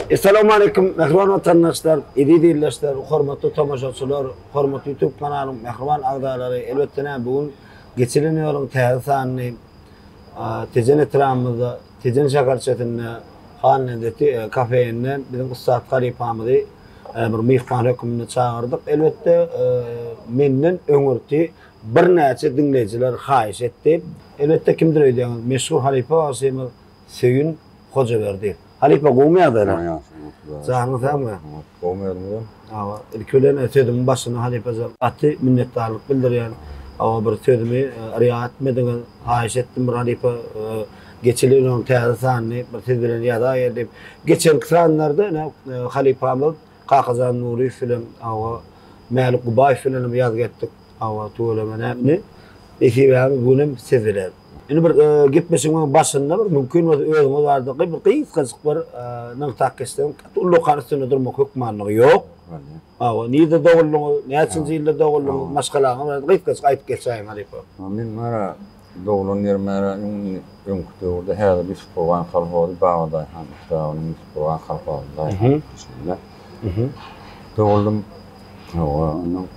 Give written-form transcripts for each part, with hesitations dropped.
Essalamu aleýkum mähriban watandaşlar, eziz ildeşler, hormatly tomaşaçylar, hormatly YouTube kanalyň mähriban agzalary. Elbetde näme bu gün geçilen ýoluň täze sanyny Tejen etrabymyzda, Tejen şäherçesinde Han lezzeti kafeinde biziň ussat halypamyzy bir myhman hökmünde çagyrdyk. Elbetde menden öňürti birnäçe diňleýjiler haýyş etdi. Elbetde kimdir öýdýäňiz? Meşhur halypa bagşymyz Söýün Hojaberdi. Halypa gowumy ýagdaýlar? Janyň sagmy? Gowumy özüňizem? Hawa, ilki bilen sözümiň başynda halypajan gaty minnetdarlyk bildirýän. Hawa bir sözümi yrýa etmediňiz. Haýyş etdim bir halypa geçeli ýylyň täze sanyny bir siz bilen ýazaýer diýip. Geçenki sanlarda ine halypamyz Kakajan Nuryýew bilen hawa Mälik Gubaýew bilen hem ýazgy etdik. Hawa tüweleme näme nesibämiz bu günem siz bilen. Indi bir gepleşigiň başynda bir mümkin bolsa özüňiz barada bir gysgajyk bir nygtap geçseň, gaty ullakan üstünde durmak hökmanlygy ýok. Hawa, nirde doguldyňyz, näçinji ýylda doguldyňyz, maşgalaňyz barada gysgajyk aýdyp geçäýiň halypa. Men bara doglan ýerim bara öňki döwürde häzir Ýusupgurban kolhozy Babadaýhan etrabynyň Ýusupgurban kolhozynda şunda doguldym. Hawa, ondan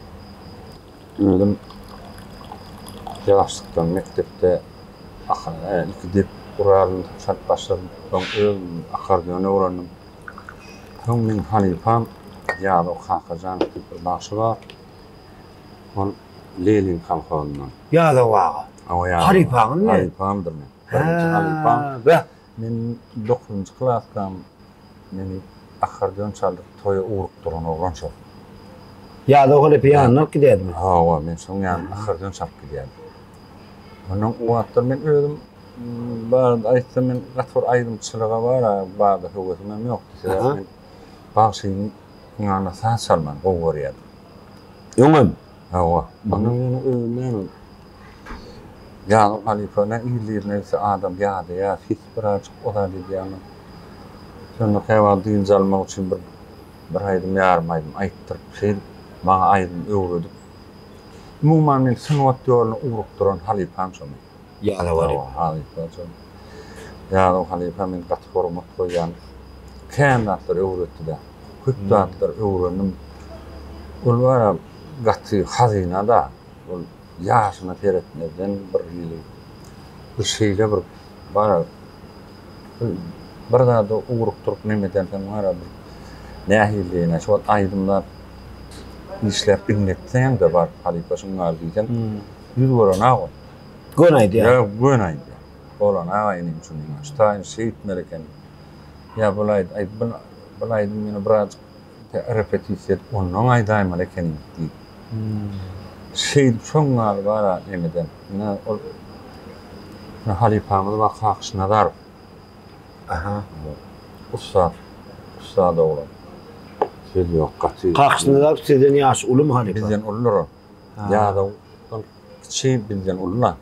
Özüm ýaşlykdan mekdepde ilki dep guralyny çalyp başladym. Soň özüm akkordeon öwrendim. Soň meň halypam Ýazow Kakajanow diýip bir bagşy bar. Ol Lenin kolhozyndan. Ýazow aga. Hawa, Ýazow. Halypaňyzmy? Halypamdyr meň. Birinji halypam. Beh. Men dokuzynjy klasdam meni akkordeon çaldyryp toýa ugrukdyran oglan şol. Ýazow halypa ýanyna alyp gidýärdimi? Hawa, men şoň ýanyna akkordeon çalyp gidýärdim. Ondan o wagtlar men özüm barada aýtsam men gaty bir aýdymçylyga bar-a barada höwesim hem ýokdy. Sebäbi men bagşynyň ýanynda saz çalmany gowy görýärdim. Öňem? Hawa. Ondan ýöne özüm näme Ýazow halypa ne il-ýerine gitse adam ýadaýar, ses birazjyk o zat edýär. Şonda käwagt dynç almak üçin bir bir aýdym, ýarym aýdym aýtdyryp, şeýdip maňa aýdym öwredip, umuman meni sungat ýoluna ugrukdyran halypam şo men. Ýazow halypa. Halypa şo. Ýazow halypa men gaty hormat goýýan. Kän zatlar öwretdi-de. Köp zatlar öwrendim. Ol bara gaty hazyna-da. Ol ýaşyna seretmezden bir hili bir şeýle bir bara bir zada ugrukdyryp neme edensoň bara bir nähili diýen şu wagt aýdym zat işläp diňletseňem-de baryp halypa şuň ýaly diýseň ýüz görenok ol. Göni aýdýar. Ýa göni aýdýar. Bolan-a inim şuny şu taýyn şeýtmeli eken. Ýa bul aýdym aý bul aýdym ýöne birazjyk repetisiýa edip ondan aýdaýmaly ekeniň diýip. Şeýdip şoň ýaly bar-a nemeden. Ine ol halypamyz bar Kakyş Nazarow. Aha. Ussat. Ussat oglan. Söz ýok gaty. Kakyş Nazarow sizden ýaşy ulumy halypa? Bizden uludyr ol. Ýazowdan kiçi bizden uly-la.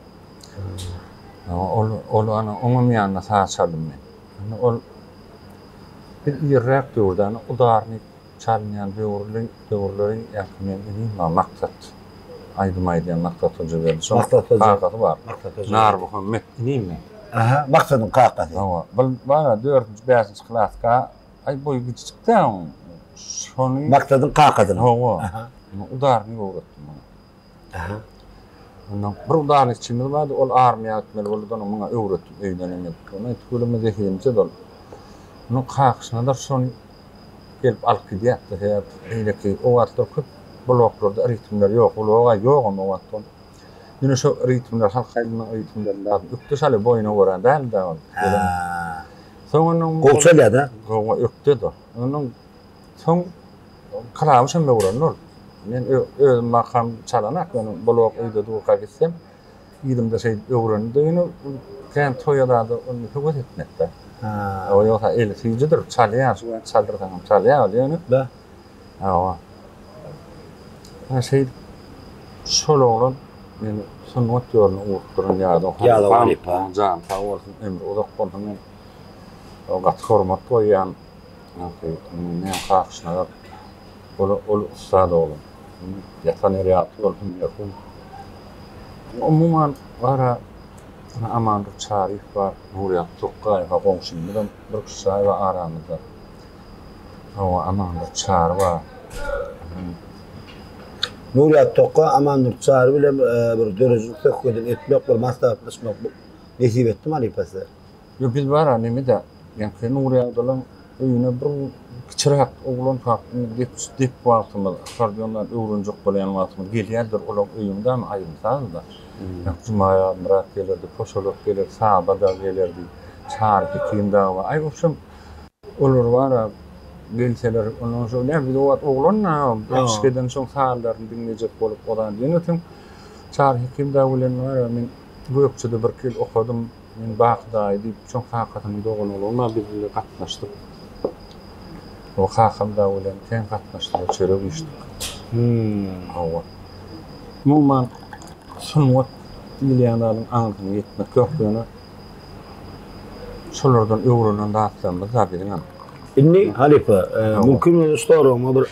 Ol ol ana oňam ýanynda saz çaldym men. Indi ol biz irräk döwürde ana udarnik çalynýan döwürli döwürleri ýaňky meň inim bar Maksat aýdym aýdýan Maksat Hojaberdi şoň Maksat Hoja. kakasy bar. Maksat Hoja. Narmuhammet inim meň. Aha, Maksadyň kakasy. Hawa. Bul bar dördünji, bäşinji klaska aý boýy kiçijik-dä oň. Şony Maksadyň kakasynyň. Hawa. Aha. Udarnik öwretdim oňa. Aha. Ondan bir udarnikçimiz bardy, ol armiýa gitmeli boldy, ony muňa öwretdim, öýden hem edip. Ony tüweleme zehinli ol. Munuň kakyşyna-da şony gelip alyp gidýärdi. Sebäbi beýleki o wagtlar köp bloklarda ritmler ýok, bloga ýogam o wagt ol. Ýöne şo ritmler, halk aýdymynyň ritmlerini lazym. Ökde çalýar, boýuna görä däl-de ol. Soň onuň Gowy çalýar-da. Gowy, ökde-de. Onuň Soň klawiş hem öwrendi ol. Men özüm makam çalanak, ýöne blok öýde durka gitsem, yzymda şeýdip öwrendi. Ýöne kän toýa zada ony höwes etmekde. Ha. O ýogsa eli süýjüdir, çalýar, şu wagt çaldyrsaň hem çalýar ol ýöne. Da. Hawa. Ha şeýdip şol oglan meni sungat ýoluna ugrukdyran Ýazow Ýazow halypa. Jany sag bolsun, ömri uzak bolsun. Men gaty hormat goýýan. Kakyşyna ol ol ussat oglan. Ýatan ýeri ýagty bolsun merhum. Umuman gara Amandyr Çaryýew bar, Nurýagdy Tokgaýew goňşymyzam bir kiçi jaý bar aramyzda. Hawa, Amandurdy Çary bar. Nurýat Tokga Amandurdy Çary bilen bir döredijilik söhbedini etmek, bir maslahatlaşmak nesip etdimi halypa size? Ýok, biz bar-a neme-de, ýaňky Nurýagdylaň öýüne bir kiçiräk oglankak, indi dep dep wagtymyz, akkordeondan öwrenjek bolýan wagtymyz gelýärdir olaň öýündämi aýdym-sazda. Ýaňky Juma Ýazmyrat gelerdi, Poşalak gelerdi, Saba dagy gelerdi, Çary Hekim dagy bar. Aý, wobşem, olar bar-a gelseler, ondan soň näme biz o wagt oglan-da, äpişgeden şoň sazlaryny diňlejek bolup o zat. Ýöne soň Çary Hekim dagy bilen bar-a men Gökjede birki ýyl okadym. Men Baky daýy diýip, şoň kakasynyň dogany oglan bar, biz bile gatnaşdyk. O kakam dagy bilen kän gatnaşdyk, çörek iýişdik. Hawa. Umuman, sungat diýilýän zadyň aňyrsyna ýetmek ýok, ýöne şolardan öwrenen zatlarymyz bar biziňem. Indi halypa, mümkin bolsa şu soragyma bir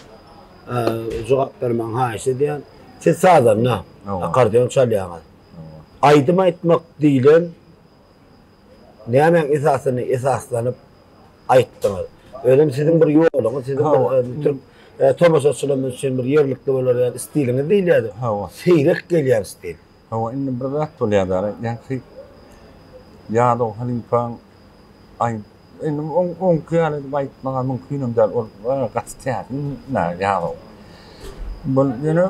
jogap bermegiňi haýyş edýän. Siz sazanda, akkordeon çalýaňyz. Aýdym aýtmak diýlen nämäň esasyny esaslanyp aýtdyňyz? Özem siziň bir ýoluňyz, siziň bir türk tomaşaçylarymyz üçin bir ýerlikli bolar ýaly stiliňiz diýilýärdi. Hawa. Seýrek gelýän stil. Hawa, indi bir zat bolýar dara, ýaňky Ýadow halypaň aýt Indi oňki ýaly edip aýtmaga mümkinem däl, ol gaty täsin ýazow. Bul ýöne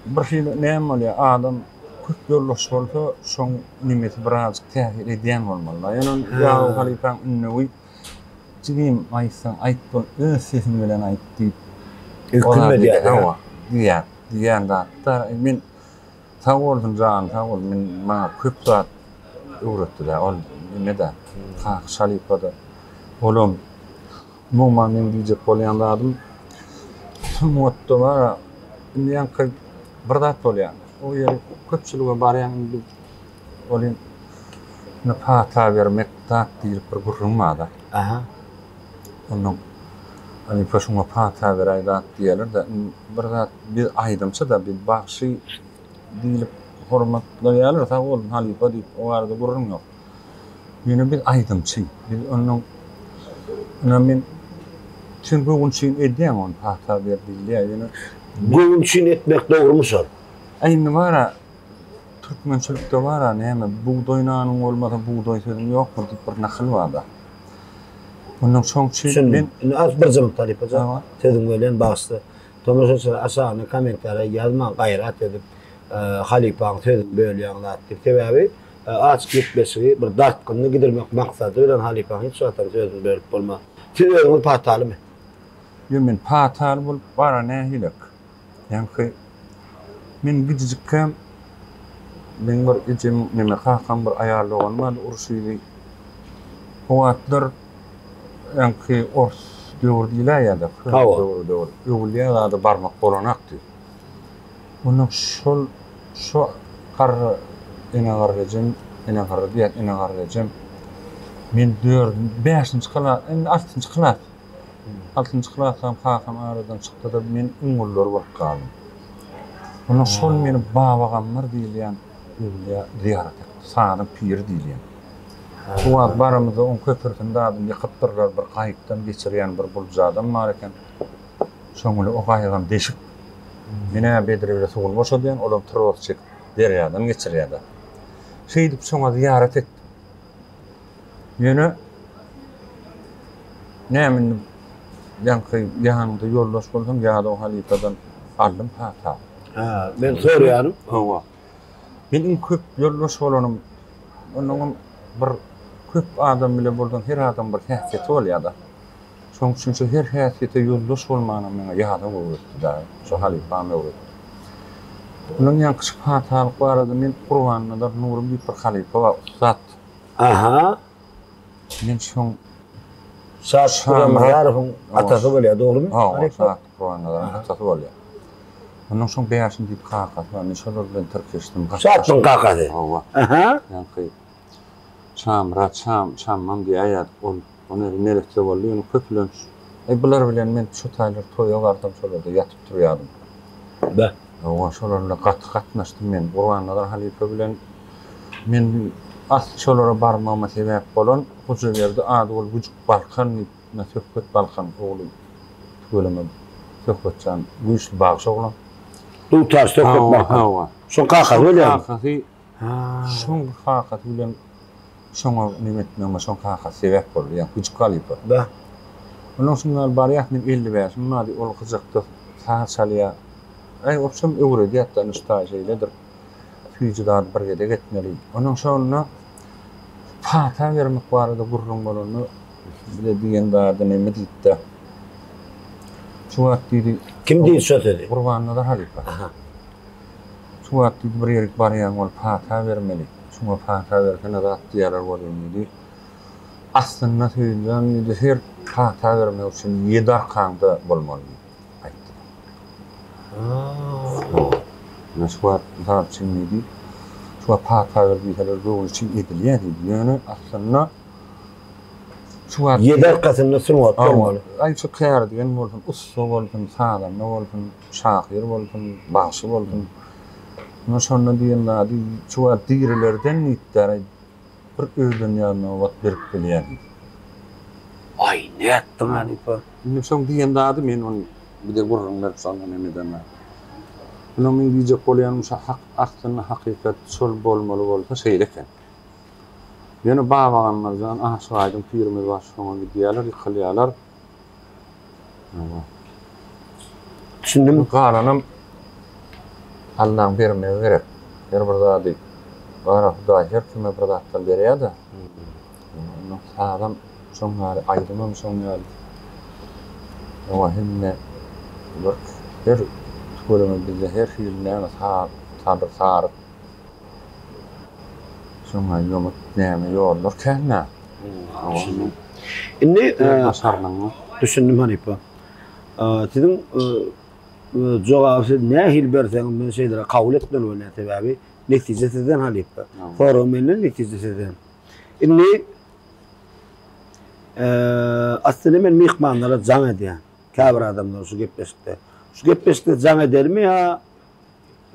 bir hili näme bolýar, adam köp ýoldaş bolsa, şoň nemesi birazjyk täsir edýän bolmaly. Ýöne ýazow halypaň ündewi jigim aýtsaň aýt bol, öz sesiň bilen aýt diýip. Öýkünme diýýär. Hawa, diýýär, diýýän zatda men Sag bolsun jany sag bolsun men maňa köp zat öwretdidä ol neme-dä Kakyş halypa-da olam umuman meň diýjek bolýan zadym sungatda bar-a indi ýaňky bir zat bolýar o ýeri köpçülige barýaň indi biz ol indi pata bermek zat diýlip bir gürrüň bar-da. Aha. Ondan halypa şuňa pata beräý zat diýerler-de indi bir zat Biz aýdymçy-da, biz bagşy diýlip hormatlaýarlar, sag bolsun halypa diýip, o barada gürrüň ýok. Ýöne biz aýdymçy, biz ondan ynha men sen göwün üçin edýäň ony pata ber diýilýär, ýöne Göwün üçin etmek dogrumy şol? A indi bar-a, türkmençilikde bar-a näme, bugdaý nanyň bolmasa bugdaý sözüň ýokdur diýip bir nakyl bar-da. Ondan şoň üçin men Indi az bir jyňyt halypa jan, sözüňi bölýän, bagyşla. Tomaşaçylar aşagyna kommentariýa ýazmaň gaýrat edip halypaň sözüni bölýäň zat diýip sebäbi açyk gepleşigi bir dartgynly gidirmek maksady bilen halypaň hiç wagtam sözüni bölüp bolmaz. Siz özüňiz patalymy? Ýok men pataly bolup bara nähilek. Ýaňky men gijijikkäm meň bir ejem neme kakam bir aýal dogany bardy uruş ýyly. O wagtlar Öňki ors döwür diýläýýär-de, köne döwür döwür. Öwülýä zada barmak bolanakdy. Ondan şol şo garry ene garry ejem, ene garry diýýän ene garry ejem men dördünji, bäşinji klas, indi altynjy klas. Altynjy klasdam kakam aradan çykdy-da, men iň ululary bolup galdym. Ondan şol meni Babagammar diýilýän öwülýä zyýarat etdi. Sazyň piri diýilýän. Bu wagt baramyzda oň köprüsini zadyny ýykypdyrlar, bir gaýykdan geçirýän bir buljadam bar eken. Şoň bilen o gaýygam deşik. Men-ä bedre bile suwuny boşadýan, olam tros çekip derýadan geçirýärler. Şeýdip şoňa zyýarat etdim. Ýöne näme indi ýaňky ýanyňda ýoldaş bolsaň Ýazow halypadan aldym pata. Hä, men soraýaryn. Hawa. Men iň köp ýoldaş bolanym, onnoňam bir köp adam bile bolsaň her adamyň bir häsiýeti bolýar-da. Şonuň üçin şu her häsiýete ýoldaş bolmanam maňa ýazow öwretdi dagy, şu halypam öwretdi. Ondan ýaňky şu patalyk barada men Gurbannazar Nurum diýip bir halypa bar, ussat. Aha. Men şoň Şat Gurbannazarowyň atasy bolýar, dogrumy? Hawa, Şat Gurbannazaryň atasy bolýar. Ondan soň Bäşim diýip kakasy bar. Men şolar bilen tirkeşdim. Şatlyň kakasy. Hawa. Aha. Ýaňky Şamyrat, Şam, Şammam diýýärdik. Ol ony neresse boldy, ýöne köplenç Eý, bular bilen men şu taýlar toýa barsam şolarda ýatyp turýardym. Be. Hawa, şolar bilen gaty gatnaşdym men. Gurbannazar halypa bilen men asly şolara barmagyma sebäp bolan Hojaberdi Adyguly Güjük Balkan diýip, Söhbet Balkan ogly. Tüweleme Söhbetjan güýçli bagşy oglan. Dutar Söhbet bagşy. Hawa. Şoň kakasy bolýar. Kakasy şoň kakasy bilen şoňa neme etmegime şoň kakasy sebäp boldy. Ýa güjük halypa. Da. Ondan soň ýaly barýas men 55-im bardy, ol gyjakda saz çalýar. Aý, obşem öwredýär-de, ine şu taý şeýledir. Süýji zady bir gezek etmeli. Onuň şonda pata bermek barada gürrüň bolanda bize diýen zady neme diýipdi. Şu wagt diýdi. Kim diýdi şo sözi? Gurbannazar halypa. Aha. Şu wagt diýdi bir ýerik barýaň bolup pata bermeli. Şuňa pata bersene zat diýerler bolýan diýdi. Aslynda söýülýän diýdi her pata bermek üçin ýedi arkaňda bolmaly diýdi. Aýtdy. Ýöne şu wagt mysal üçin diýdi, şu wagt pata ber diýseler göwün üçin edilýär diýdi. Ýöne aslynda şu wagt Ýedi arkasynda sungat bolmaly. Aý şu kärdigen bolsun, ussa bolsun, sazanda bolsun, şahyr bolsun, bagşy bolsun. Ýöne şonda diýen zady şu wagt dirilerden diýipdir. Bir öýlenýän nobat berip bilýän diýdi. Aý nätdiň halypa? Indi şoň diýen zady men ony bize gürrüň berip şonda neme edemän. Indi meň diýjek bolýanym şo hak aslynda hakykat şol bolmaly bolsa şeýle eken. Ýöne Babagambar jan Aşyk Aýdyň pirimiz bar şoňa gidýärler ýykylýarlar. Düşündim. Galanam Allaň bermegi gerek. Her bir zady Gara Hudaý her kime bir zatdan berýär-de. Ondan sazam şoň ýaly, aýdymam şoň ýaly. Oňa hemme bir her tüweleme bizde her hili näme saz, sabyr, saryk. Şoňa ýomut näme ýollar kän-dä. Düşündim. Indi başarnygyňy. Düşündim halypa. Siziň jogaby siz nähili berseňiz men şeýdire kabul etmeli bolýan sebäbi netije sizden halypa. Sorag menden netije sizden. Indi aslynda men myhmanlara jaň edýän. Käbir adamlar şu gepleşikde. Şu gepleşikde jaň edermi ýa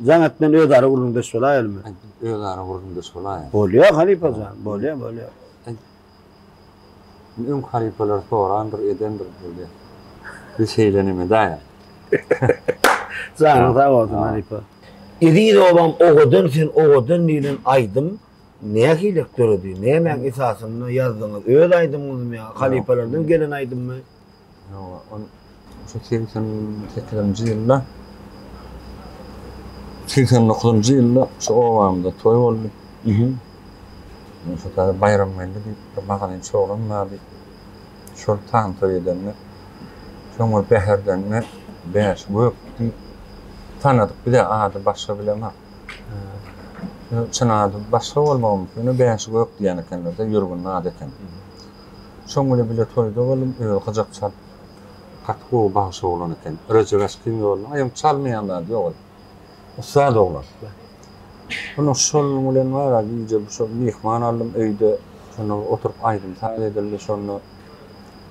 Jaň etmän özara gürrüňdeş bolaýalymy? Özara gürrüňdeş bolaýaly. Bolýar halypa jan, bolýar, bolýar. Öň halypalar sorandyr, edendir bolýar. Biz şeýle neme daýa. Janyň sag bolsun halypa. Eziz obam owadan sen owadan diýlen aýdym nähilek döredi? Nämäň esasynda ýazdyňyz? Öz aýdymyňyzmy ýa halypalardan gelen aýdymmy? Ýok, ol şu 88-nji ýylda 89-njy ýylda şu obamyzda toý boldy. Mhm. Şu taýda Baýramgeldi diýip bir magazinçi oglan bardy. Şol tan toý edende, soň bir Bäherdende Bäş gök diýip tanadyk bize ady başga bilemok. Çyn ady başga bolmagy mümkin, ýöne Bäş gök diýen ekenler-de, ýörgünli ady eken. Şoň bile bile toýda boldum, özi gyjak çalyp, gaty gowy bagşy oglan eken. Rejep Aşkyň ýoluna, aý oň çalmaýan zady ýok ol. Ussat oglan. Onuň şonuň bilen bar-a gije şo myhman aldym öýde, şonda oturyp aýdym-saz edildi şonda.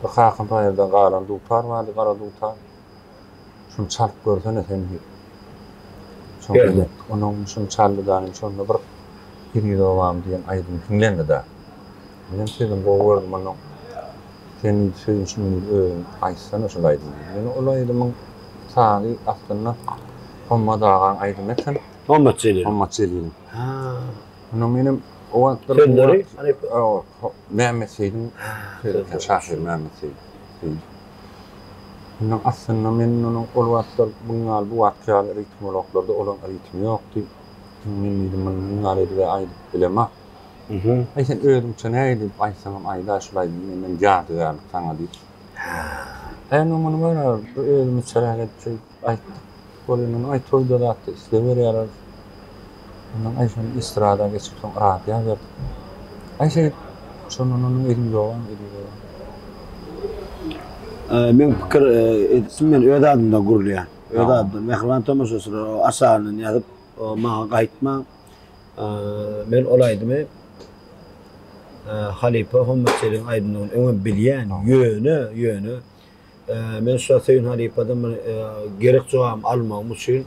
Bir kakam paýyrdan galan dutar bardy, gara dutar. Şuny çalyp görsene sen diýip. Berdi. Onuň şuny çaldy da, şonda bir Eziz obam diýen aýdym hiňlendi-de. Menem sözüni gowy gördüm onuň. Sen diýdi sözüni şuny diýdi özüň aýtsana şul aýdymy diýdi. Ýöne ol aýdymyň sazy aslynda Hommat agaň aýdymy eken. Hommat Jeliliň. Hommat Jeliliň. Ha. Onuň menem o wagtlar Sözleri Mämmet Seýidiň sözi eken, şahyr Mämmet Seýit. Ondan aslynda men onuň ol wagtlar bu ýaly bu wagtky ýaly ritmologlarda olaň ritmi ýokdy. Men diýdim muny muny ýaly edip aýdyp bilemok. Aý sen özüňçe nähili edip aýtsaňam aýdaý şul aýdymy menden ýadygärlik saňa diýip. Aý onda muny bar bir özümizçeräk edip şeýdip aýtdyk. Bolýa muny aý toýda zatda isleberýärler. Ondan aý şony estrada geçip soň radioa berdik. Aý şeýdip şondan onuň eziz obam eziz obam. Meň pikir edişim men öz adymdan gürleýän. Öz adymdan mähriban tomaşaçylar aşagyndan ýazyp maňa gaýtmaň. Men ol aýdymy halypa Hommat Jeliň aýdymdygyny öňem bilýän. Ýöne, ýöne men şu Söýün halypadan bir gerek jogabymy almagym üçin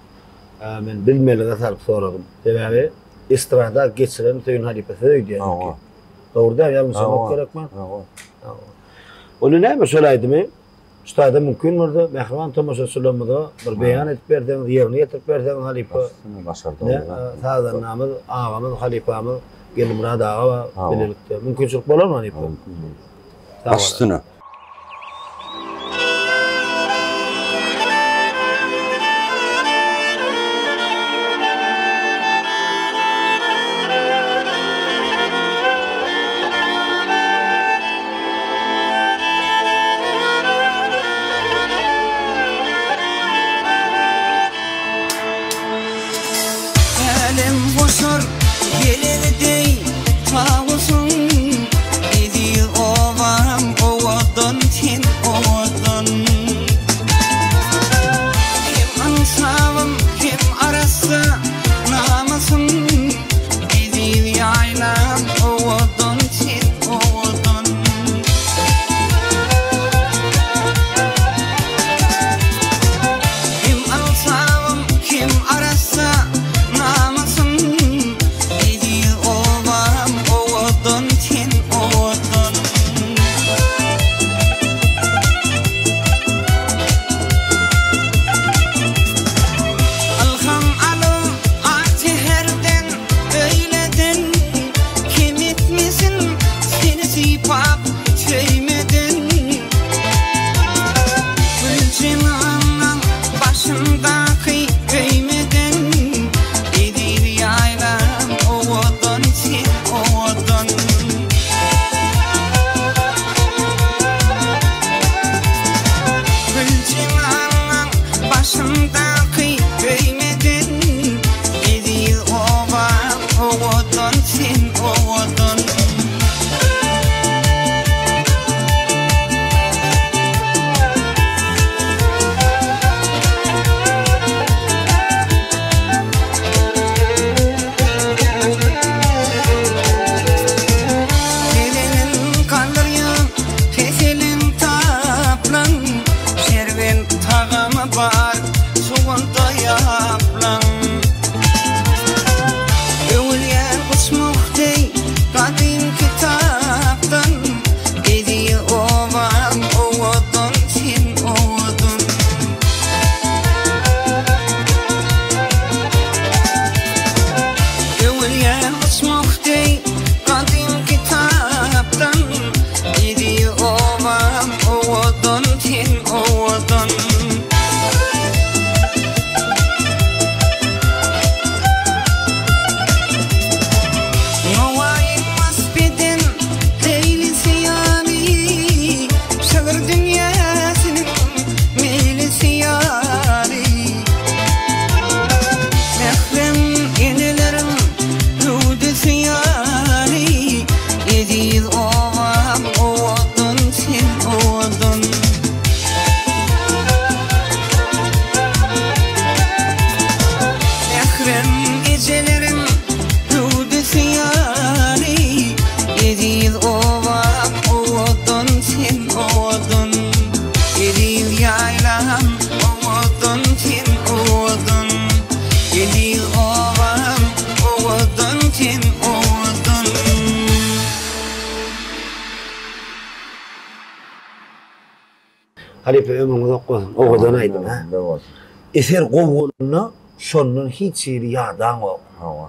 men bilmelige salyp soradym. Sebäbi estrada geçiren Söýün halypa siz öýdýän. Hawa. Dogry däl, ýalňyşamak gerekmi? Hawa. Onda näme şol aýdymy? Şu taýda mümkin bolsa mähriban tomaşaçylarymyza bir beýan edip berseňiz, ýerine ýetirip berseňiz halypa. Başardy. Sazandamyz, agamyz, halypamyz Geldimyrat aga bar bilelikde. Mümkinçilik bolarmy halypa? Baş üstüne. Älemgoşar gelegi deý tawusyň, Eziz obam owadan sen owadan. Hem ynsabym hem arassa namysym, Eziz ýaýlam owadan sen owadan. Hem ynsabym hem arassa namysym, Eziz obam owadan sen owadan. Ylham alyp ak säherden, öýleden, Kem etmesin seni sypap söýmeden. Güljemalnyň başyndaky öýmeden, Eziz ýaýlam owadan sen owadan. Güljemalyň başyndaky öýmeden, Eziz obam owadan sen owadan. Beleniň galdyrýan peseliň taplan, Şerbet tagamy bar suwunda ýaplan. Öwülýän uçmah deý gadym kitapdan, Eziz obam owadan sen owadan. Öwülýän uçmah deý gadym kitapdan, Eziz obam owadan sen owadan. Nowaýy wasp eden Leýlisi ýaly, Şygyr dünýäsiniň meýlisi ýaly. Mährem eneleriň hüwdüsi ýaly, Eziz obam owadan sen owadan. Mährem ejeleriň hüwdüsi ýaly, Eziz obam owadan sen owadan. Eziz ýaýlam owadan sen owadan. Eziz obam owadan sen owadan. Halypa ömrüň uzak bolsun. Owadan aýdym hä. Eser gowy bolanda şondan hiç hili ýadaňok. Hawa.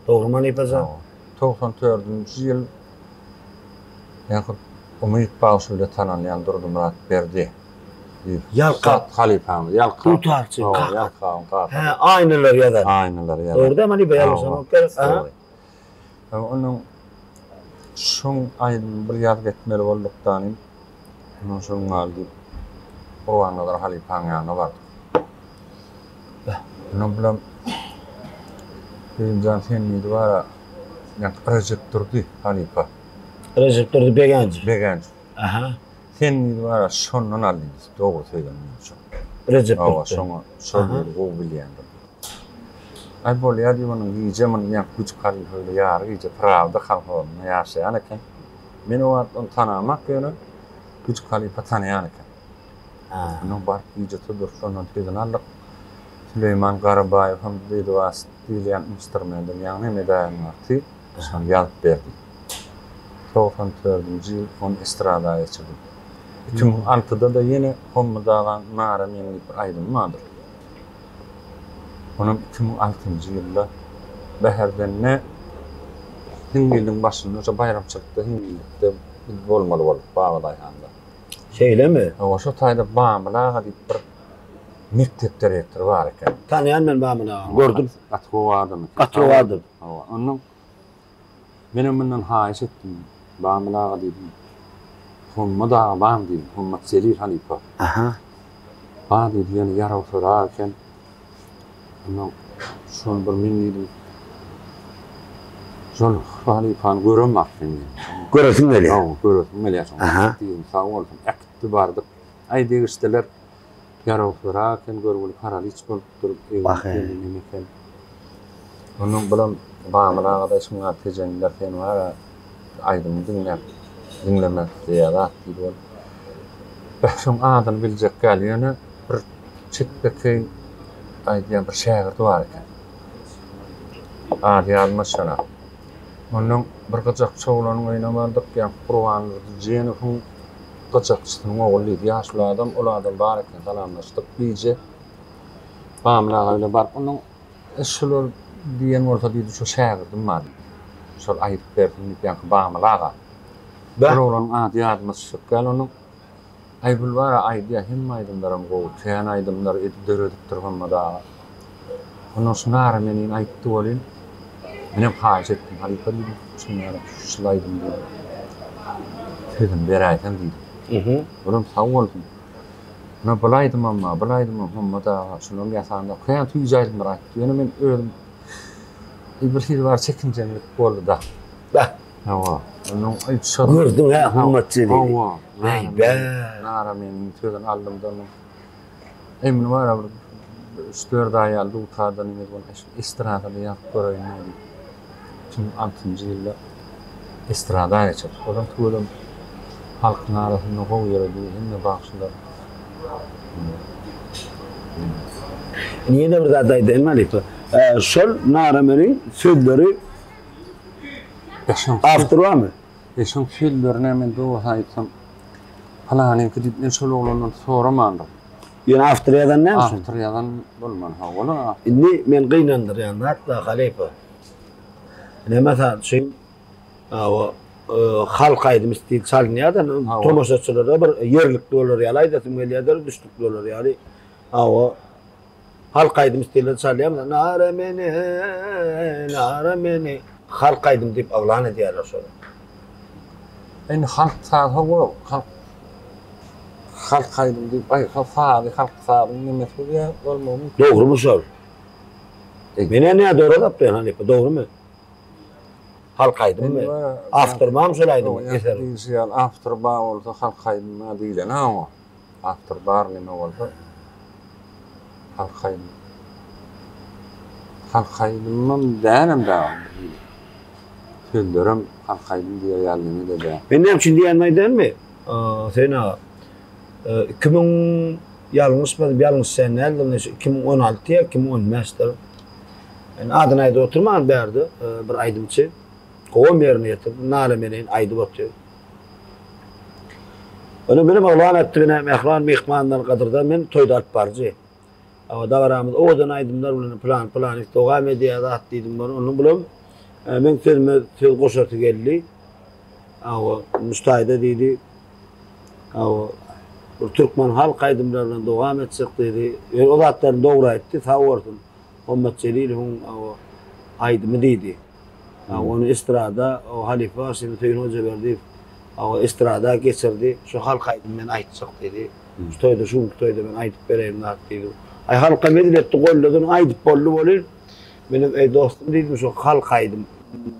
Dogrymy halypa jan? Hawa. 94-nji ýyl ýa-da Umyt bagşy bile tanalýan Durdymyrat Berdi diýip. Ýalkap. Halypamyz Ýalkap. Dutarçy. Ýalkabyň kakasy. Hä, aýnalar ýazan. Aýnalar ýazan. Dogry dämi halypa ýalňyşamok gerek? Dogry. Onuň şoň aýdymyny bir ýazgy etmeli bolduk danym. Ondan şoň gal diýip Gurbannazar halypaň ýanyna bardyk. Ondan bulam Kerimjan sen diýdi bara ýaňky Rejep Durdy halypa. Rejep Durdy Begenjow. Begenjow. Aha. Sen diýdi bara şondan al diýdi. Dogry söýen şo. Rejep Durdy. Hawa şoňa şol gowy bilýändir. Aý bolýa diýip onuň gije muny ýaňky güjük halypa bile ýary gije Prawda kolhozynda ýaşaýan eken. Men o wagt ony tanamak ýöne güjük halypa tanaýan eken. Ondan baryp gije tuduryp şondan sözüni aldyk. Süleýman Garabaýew hem Didwas diýilýän instrumendiň ýagny medaýyň arty şony ýazyp berdi. 94-nji ýyl ony estrada geçirdim. 2006-da-da ýene Hommat agaň Nara men diýip bir aýdymy bardyr. Onam 2006-njy ýylda Bäherdende hiňňildiň başynda şo baýramçylykda hiňňildikde biz bolmaly bolduk Babadaýhanda. Şeýlemi? Hawa, şo taýda Bamyl aga diýip bir mekdep direktory bar eken. Tanaýan men Bamyl agany, gördüm. Gaty gowy adam eken. Gaty gowy adam. Hawa, onnoň menem mundan haýyş etdim. Bamyl aga diýdim. Hommat aga barmy diýdim. Hommat Jelil halypa. Aha. Bar diýdi, ýöne ýarawsyzrak eken. Onnoň şol bir men diýdim. Şol halypany göremok men diýdim. Göresiň gelýär. Hawa, göresim gelýär şoň. Aha. Diýdim, sag bolsun. Äkitdi bardyk. Aý degişdiler. Ýarawsyzrak eken, görgüli paraliç bolupdyr. Wah-eý. Egni neme eken. Onnoň bulam Bamyl aga-da şuňa tejenliler sen bar-a aýdymy diňläp, diňlemek isleýär zat diýdi ol. Beh, şoň adyny biljek däl, ýöne bir çepbekeý aýdýan bir şägirdi bar eken. Ady ýadyma düşenok. Onnoň bir gyjakçy oglanyň öýüne bardyk, ýaňky Gurbandurdy Jenowyň gyjakçysynyň ogly diýdi. Ýaşuly adam, ol adam bar eken, salamlaşdyk gije. Bamyl aga bile baryp, onuň şular diýen bolsa diýdi, şu şägirdim bar diýdi. Şol aýdyp bersin diýip, ýaňky Bamyl aga. Bir oglanyň ady ýadyma düşjek däl onuň. Aý bul bar-a aýdýar, hemme aýdymlaram gowy, kän aýdymlar edip döredipdir Hommat aga. Ondan şu Nara menin aýtdy welin, menem haýyş etdim, halypa diýdim, şu Nara şul aýdym diýdim. Sözüni beräýseň diýdim. Olam sag bolsun. Ine bul aýdymam bar, bul aýdymam Hommat aga şunam ýasanda kän süýji aýdymlar aýtdy. Ýöne men özüm bir hili bar çekinjeňlik boldy-da. Beh. Hawa. Onuň aýt şol. Gördüň hä Hommat Jelili. Hawa. Eý bä. Nara meniň sözüni aldym-da onuň. Eý muny bar-a bir üç-dört aý ýaly dutardan indi bol estrada-da ýazyp göreýin diýdim. 2006-njy ýylda estrada geçirdik. Olam tüweleme halkyň arasynda gowy ýöredi, hemme bagşylar. Indi ýene bir zat aýdaýyn halypa. Şol Nara meniň sözleri awtory barmy? E şoň sözlerine men dogrusyny aýtsam pylanyňky diýip men şol oglandan soramandym. Ýöne awtor ýazan dälmi şony? Awtor ýazan bolmaly hawa. Indi men gynandyrýan zat bar halypa. Ine mysal üçin hawa halk aýdymy stil çalynýar-da tomaşaçylara bir ýerlikli bolar ýaly aýdasym gelýär-de düşnükli bolar ýaly. Hawa Halk aýdym stilinde çalýar. Nara meni, nara meni. Halk aýdym diýip yglan edýärler şony. Indi halk sazy hawa, halk halk aýdym diýip, aý sazy halk sazyň nemesi bolýar, bolmagy mümkin. Dogrumy şol? Men-ä nädogry tapýan halypa, dogrumy? Halk aýdymymy? Awtory barmy şol aýdymyň, eseriň? Diýlişi ýaly awtory bar bolsa halk aýdymy diýlen-ä oňa. Awtor bar neme bolsa halk aýdym. Halk aýdymam dälem dagy. Sözlerem halk aýdym diýer ýaly neme-de däl. Men näme üçin diýýänimi aýdaýynmy? Hüseýin aga, 2000 ýalňyşmasam, ýalňyşýan däldirin, şu 2016 ýa 2015-dir. Men adyny aýdyp oturman bärde bir aýdymçy gowam ýerine ýetirdi, Nala meleýin aýdyp otyr. Ony menem yglan etdi ine mähriban myhmanlar gadyrdan men toýda alyp baryjy. Awa dabaramyz owadan aýdymlar bilen plan plan dowam edýär zat diýdim men onuň bulam meň sözüme söz goşasy geldi. Awa muştaýda diýdi. Awa bir türkmen halk aýdymlary bilen dowam etjek diýdi. Ýöne o zatlaryny dogry aýtdy sag bolsun. Hommat Jelilowyň awa aýdymy diýdi. Ony estrada o halypa bagşymyz Söýün Hojaberdiýew o estrada geçirdi. Şu halk aýdymy men aýtjak diýdi. Şu toýda, şu günki toýda men aýdyp bereýin zat diýdi. Aý halkam hezil etdi, gollady, ony aýdyp boldy welin, menem eý dostum diýdim, şu halk aýdym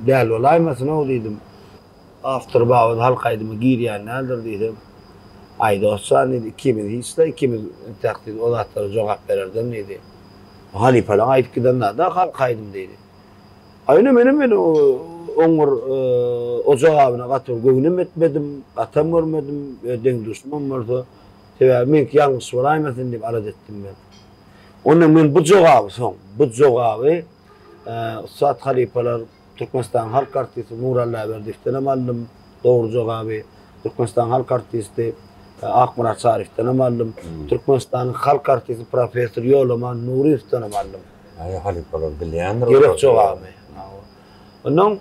däl bolaýmasyn-ow diýdim. Awtory bar, halk aýdyma girýän däldir diýsem, Aý dost jan diýdi, ikimiz hiç-de, ikimiz entäk diýdi, o zatlara jogap bererden diýdi. Halypalaň aýdyp giden zady-a halk aýdym diýdi. A ýöne menem men oň bir o jogabyna gaty bir göwnem etmedim, gatam görmedim, öz deň-duşumam bolsa. Sebäbi meňki ýalňyş bolaýmasyn diýip alada etdim men. Ondan men bu jogaby soň, bu jogaby ussat halypalar, Türkmenistanyň halk artisti Nury Allaberdiýewdenem aldym dogry jogaby. Türkmenistanyň halk artisti. Akmyrat Çaryýewden hem aldym. Türkmenistanyň halk artisti professor Ýolaman Nuryýewden hem aldym. Aý halypalar bilýändir. Gerek jogaby. Ondan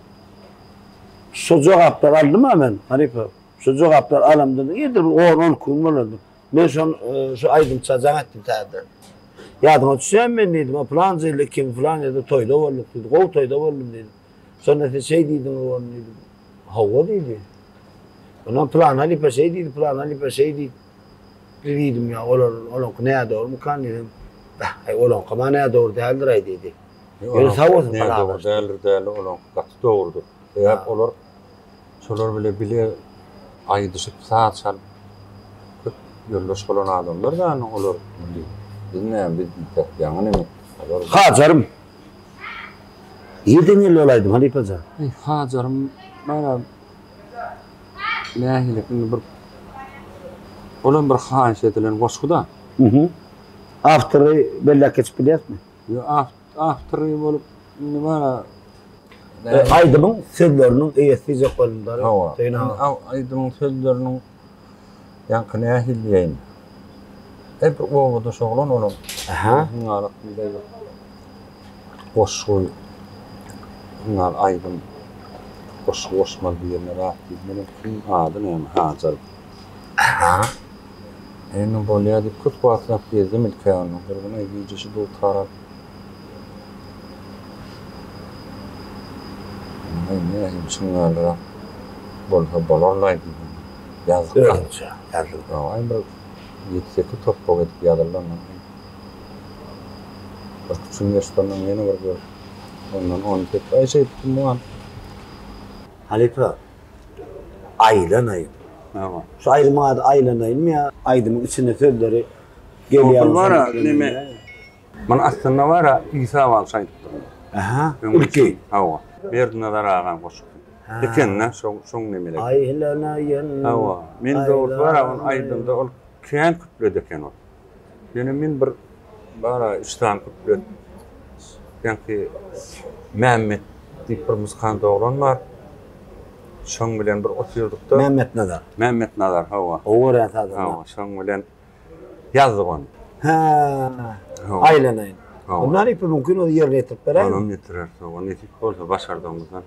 şu jogaplary aldym-a men, halypa. Şu jogaplary alamdan ýene bir on-on iki gün bolandyr. Men şon şu aýdymça jaň etdim täzeden. Ýadyňa düşýärmi men diýdim, a pylança ýylda kim pylan ýerde toýda bolduk diýdi. Gowy toýda boldum diýdim. Şonda siz şeý diýdiňiz ony diýdim. Hawa diýdi. Ondan pylan halypa şeý diýdi, pylan halypa şeý diýdi diýdim ýa olar olaňky nädogrumykan diýdim. Beh, aý olaňkam-a nädogry däldir-aý diýdi. Ýöne sag bolsun Nädogry däldir däli olaňky gaty dogrudyr. Sebäp olar Şolar bile bile aýdyşyp saz çalyp köp ýoldaş bolan adamlar da indi olar indi biz näme biz entek ýaňy neme olar Hajarym. Nirden geldi ol aýdym halypajan? Eý Hajarym bara nähili indi bir olam bir haýyş edilen goşgy-da. Mhm. Awtory belläp geçip bilýäsmi? Ýok awtory bolup indi bara Aýdymyň sözleriniň eýesi diýjek boldum dara. Hawa. Aýdymyň sözleriniň ýaňky nähili diýeýin. Her bir obadaş oglan olam. Aha. Goşgy Hüngal aýdym goşgy goşmaly diýende zat diýip menem kim ady näme Hajar. Aha. Indi bolýa diýip köp wagtlap gezdim ilki ony. Bir gün aý gije şu dutar alyp Aý nähili çuňňalrak bolsa bolarlaý diýdim. Ýazdyk. Özüňçe ýazdyň. Aý bir ýedi-sekiz topbak edip ýazyldy ondan. Bir küçüň geçdi ondan ýene bir görüp. Ondan on sekiz aý şeýdip mugan. Halypa, aýlanaýyn. Hawa. Şu aýdymyň ady aýlanaýynmy ýa aýdymyň içinde sözleri gelýär. Ol bar-a neme Muny aslynda bar-a Isa bagşy aýdypdyr. Aha, ilki. Hawa. Berdinazar agaň goşgusy. Ekende şoň şoň nemeleri. Aýlanaýyn. Hawa. Men dogrusy bar-a ony aýdamda ol kän küpledi eken ol. Ýöne men bir bar-a üç sany küplet ýaňky Mämmet diýip bir muzykant oglan bar. Şoň bilen bir otyrdyk-da. Mämmetnazar. Mämmetnazar, hawa. Gowy görýän sazanda. Hawa, şoň bilen Ýazdyk ony. Hä. Aýlanaýyn. Onda halypa mümkin bolsa ýerine ýetirip beräýiň. Onam ýetireris, hawa, nesip bolsa başardygymyzdan.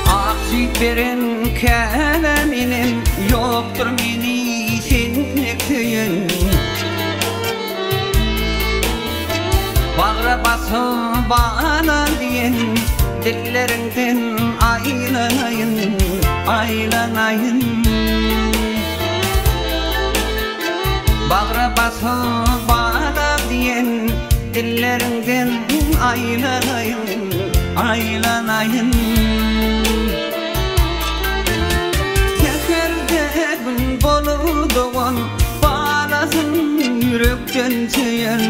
Ak süýt beren käbäm enem, Ýokdur meni sendek söýen. Bagra basyp bala diýen Dilleriňden aýlanaýyn, aýlanaýyn. Bagra basyp bala diýen Dilleriňden aýlanaýyn, aýlanaýyn. Säherde gün bolup dogan Balasyn ýürekden söýen.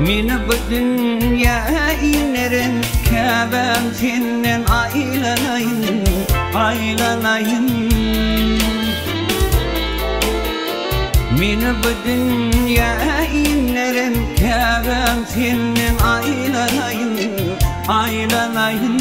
Meni bu dünýä inderen käbäm senden aýlanaýyn, aýlanaýyn. Meni bu dünýä inderen käbäm senden aýlanaýyn, aýlanaýyn.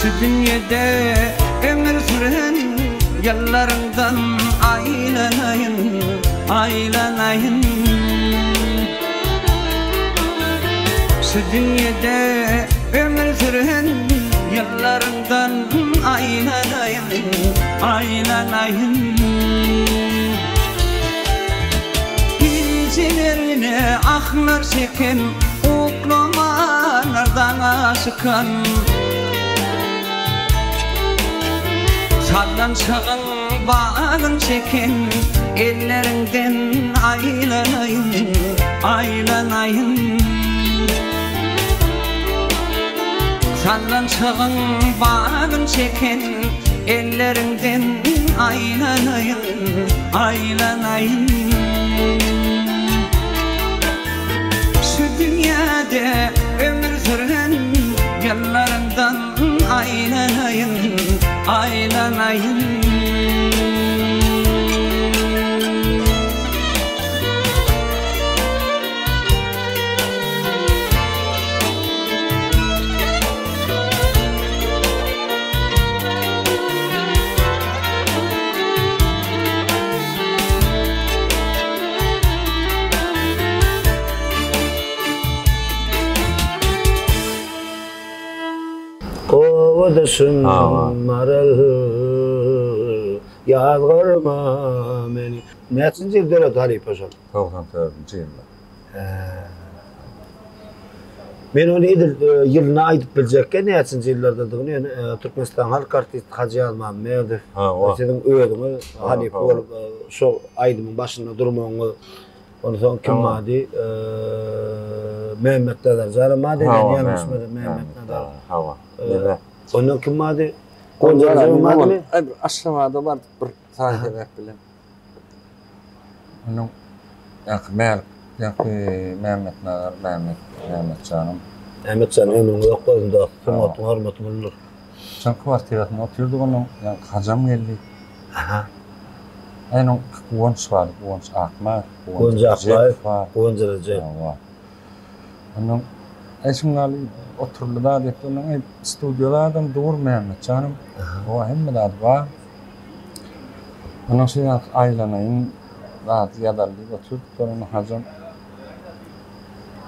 Şu dünýede ömür süren ýyllaryňdan aýlanaýyn, aýlanaýyn. Şu dünýede ömür süren ýyllaryňdan aýlanaýyn, aýlanaýyn. Gijelerine ahlar çeken, uklamanlar daňa çykan. Sallançagyň bagyn çeken, elleriňden aýlanaýyn, aýlanaýyn. Sallançagyň bagyn çeken, elleriňden aýlanaýyn, aýlanaýyn. Şu dünýäde ömür süren ýyllaryňdan aýlanaýyn, aýlanaýyn. Obadaşym Maral Ýazgarma meni. Näçinji ýyl döredi halypa şol? 94-nji ýylda. Men ony edil ýylyny aýdyp biljekkä näçinji ýyllardadygyny, ýöne Türkmenistanyň halk artisti Hajy Ýazmämmedow, siziň özüňiz halypa bolup şo aýdymyň başynda durmagyňyz, onsoň kim bardy? Mämmet Nazar janam bardy, men ýalňyşmasam Mämmet Nazar. Hawa. Ondan kim bardy? Gonja Rejepow bardymy? Aşgabada bardyk bir saý-sebäp bilen. Onuň ýaňky Mälik, ýaňky Mämmetnazar, Mämmet, Mämmetjanym. Mämmetjan ömrüň uzak bolsun dost, sungatyň hormatyň uludyr. Şoň kwartirasynda otyrdyk onuň, ýaňky Hajam geldi. Aha. Onuň Guwanç bar, Guwanç Akmaýew, Guwanç Akbaýew, Guwanç Rejep. Hawa. Onuň Äý şuň ýaly oturly zat etdi, onuň äý studiýada adam dur Mämmetjanym. Hawa, hemme zady bar. Ondan şeý ýaňky aýlanaýyn zady ýazaly diýip otyrdyk, soň onda Hajam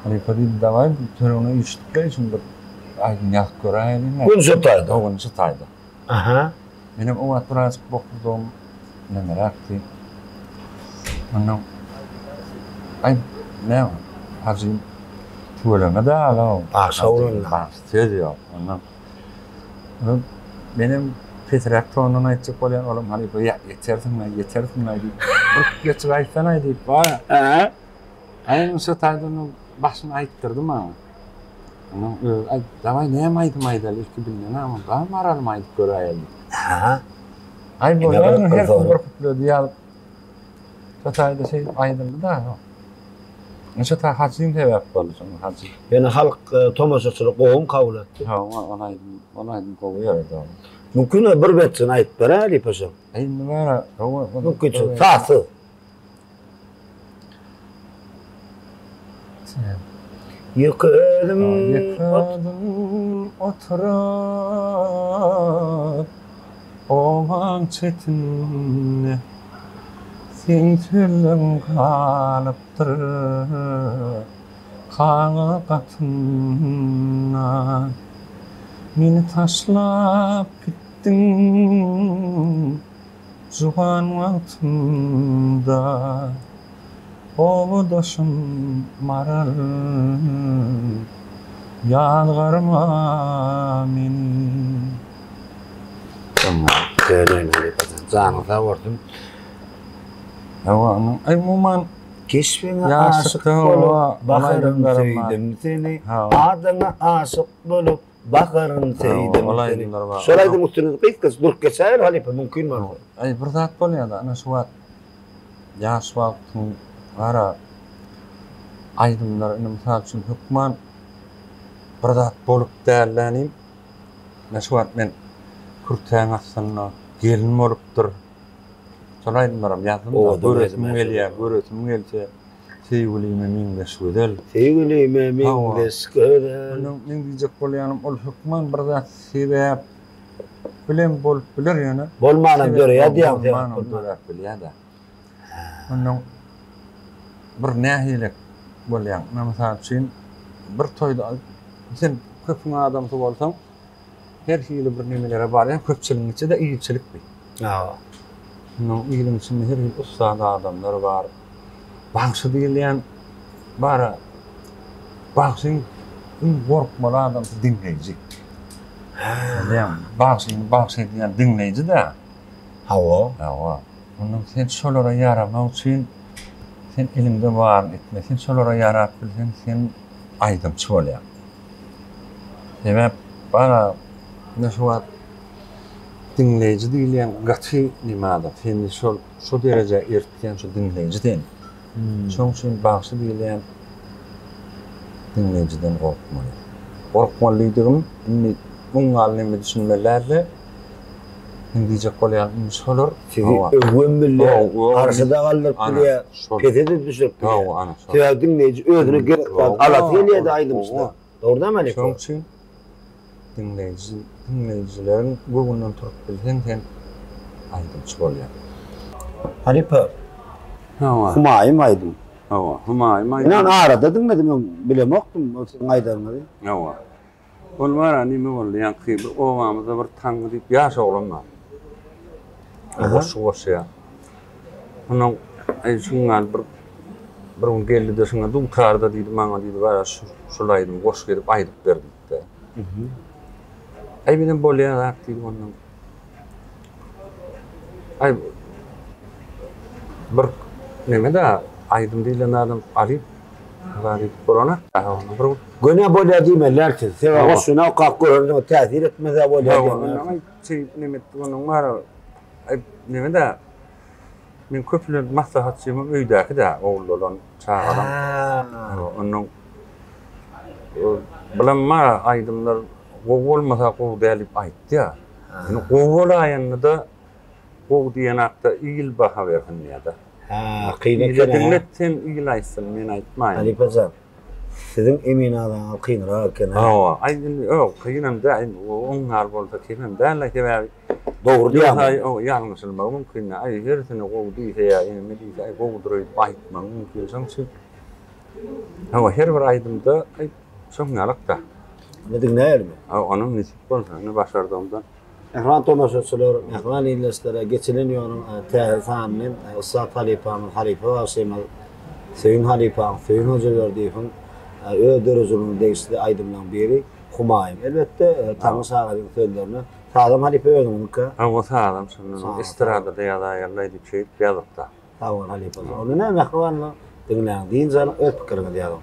Halypa diýdi, dawaý bir töregine üýşdük-le, şuny bir aýdym ýazyp göräýeliň. Gün şu taýda. Hawa, gün şu taýda. Aha. Menem o wagt birazjyk bokurdagym nemeräkdi. Ondan aý, näme, Hajym tüweleme däl-ow. Bagşa bolanda. Bagşy söz ýok. Ondan Menem pesräk tondan aýtjak bolýan, olam halypa ýa ýetersiň-aý, ýetersiň-aý diýip, bir geçip aýtsana diýip, bar. Hä? Aý, şo taýdan başyny aýtdyrdy maňa. Onuň özi aý, dawaý näme aýdym aýdaly, ilki bilmän ama, dawaý Maralymy aýdyp göräýeli. Hä? Aý, bolýar, her kim bir kupledi ýazyp. Şo taýda şeýdip aýdyldy-da. Şo taý Hajyň sebäp boldy şoňa Hajy. Ýöne halk tomaşaçylar gowy kabul etdi. Hawa ol aýdym ol aýdym gowy ýöredi. Mümkin bir betjini aýdyp beräý Paşam. Indi bara hawa. Mümkinçilik sazsyz. Ýeke özüm Ýeke özüm oturyp obaň çetinde seň sözleň galypdyr kagyz gatynda meni taşlap gitdiň Juwan wagtymda obadaşym Maral, Ýazgarma meni. Janyň sag bolsun. Hawa, aý umuman Keşbiňe aşyk bolup bakaryn söýdüm seni, Adyňa aşyk bolup Bakaryn söýdüm seni. Şol aýdymyň üstünde gysgaça durup geçäýeli halypa mümkin bolsa. Aý bir zat bolýada ana şu wagt ýaş wagtyň gara aýdymlar indi mysal üçin hökman bir zat bolup dällänim ine şu wagt men kürtäň astynda gelin bolupdyr şol aýdymlaram ýazdym göresim gelýär göresim gelse Söýgülime meňzeş gözel. Söýgülime meňzeş gözel. Onuň meň diýjek bolýanym ol hökman bir zat sebäp. Bilen bolup biler ýöne. Bolmanam döreýär diýýäň sebäp bolmanam döräp bilýär-de. Ondan bir nähili bolýaň? Mysal üçin bir toýda sen köpüň adamsy bolsaň her hili bir nemelere barýaň, köpçüligiň içi-de ilçilik bi. Hawa. Ondan iliň içinde her hili ussat adamlar bar. Bagşy diýilýän bara bagşyň iň gorkmaly adamsy diňleýji. Bilýäňmi? Bagşyny bagşy edýän diňleýji-dä. Hawa. Hawa. Ondan sen şolara ýaramak üçin sen eliňde baryny etme. Sen şolara ýarap bilseň, sen aýdymçy bolýaň. Sebäp bara ine şu wagt diňleýji diýilýän gaty neme adam. Seni şol şo derejä eltýän şo diňleýji sen. Şoň üçin bagşy diýilýän diňleýjiden gorkmaly. Gorkmaly diýdigim indi muň ýaly neme düşünmeli dälde. Men diýjek bolýanym indi şolar sizi öwem bilýär, arşa-da galdyryp bilýär, pese-de düşürip bilýär. Hawa, ana şol. Sebäbi diňleýji özüne gerek zady alasy gelýär-de aýdymçyda. Dogry dälmi Alex? Şonuň üçin diňleýji, diňleýjileriň göwnünden turup bilseň sen aýdymçy bolýaň. Halypa, Hawa. Humaýym aýdym. Hawa, Humaýym aýdym. Men ony arada diňledim, öň bilemokdym ol siziň aýdanyňyzy. Hawa. Ol bar-a neme boldy, ýaňky bir obamyzda bir Taňňy diýip ýaş oglan bar. Goşgy goşýar. Ondan aý şuň ýaly bir bir gün geldi-de şuňa dutarda diýdi maňa diýdi bar-a şu şul aýdymy goşgy edip aýdyp ber diýdi-de. Aý menem bolýar zat diýdim ondan. Aý bir neme-de aýdym diýlen adam alyp zat edip bolanok. Bir Gönä bolýar diýmeliler siz. Sebäbi goşgyny okap göreniňde täsir etmese bolýar diýmeliler. Hawa, şeýdip neme etdik onuň bar aý neme-de men köplenç maslahatçymam öýdäki-dä oguldolan çagalam. Onnoň bulam bar aýdymlar gowy bolmasa gowy däl diýip aýtýar. Ýöne gowy bolaýanda-da gowy diýen hakda il baha bersin diýýär-de. Hä, kyn eken. Ile diňlet sen il aýtsyn, men aýtmaýyn. Halypa jan, siziň emin agzaňyz kynrak eken. Hawa, aý indi ýok, kynam däl, indi oň ýaly bolsa kemem däl-le, sebäbi Dogry diýýäň. Ýogsa ýalňyşylmagy mümkin-dä. Aý hersine gowy diýse ýa emme diýse, aý gowudyr öýdüp aýtmagy mümkin. Şonuň üçin hawa, her bir aýdymda aý şoň ýalak-da. Indi diňläýelimi? Hawa, onam nesip bolsa, indi başardygymdan. Mähriban tomaşaçylar, mähriban ildeşlere geçilen ýoluň täze sanyny ussat halypamyz, halypa bagşymyz Söýün halypaň, Söýün Hojaberdiýewiň öz döredijiligine degişli aýdymlaryň biri Humaýym. Elbetde, Taňry şahyryň sözlerine. Sazam halypa özüňiziňkä? Hawa, sazam şondan. Estradada ýazaýarlaý diýip şeýdip ýazypda. Sag bol halypa. Onda näme mähribanlar, diňläň, dynç alyň, öz pikiriňizi ýazyň.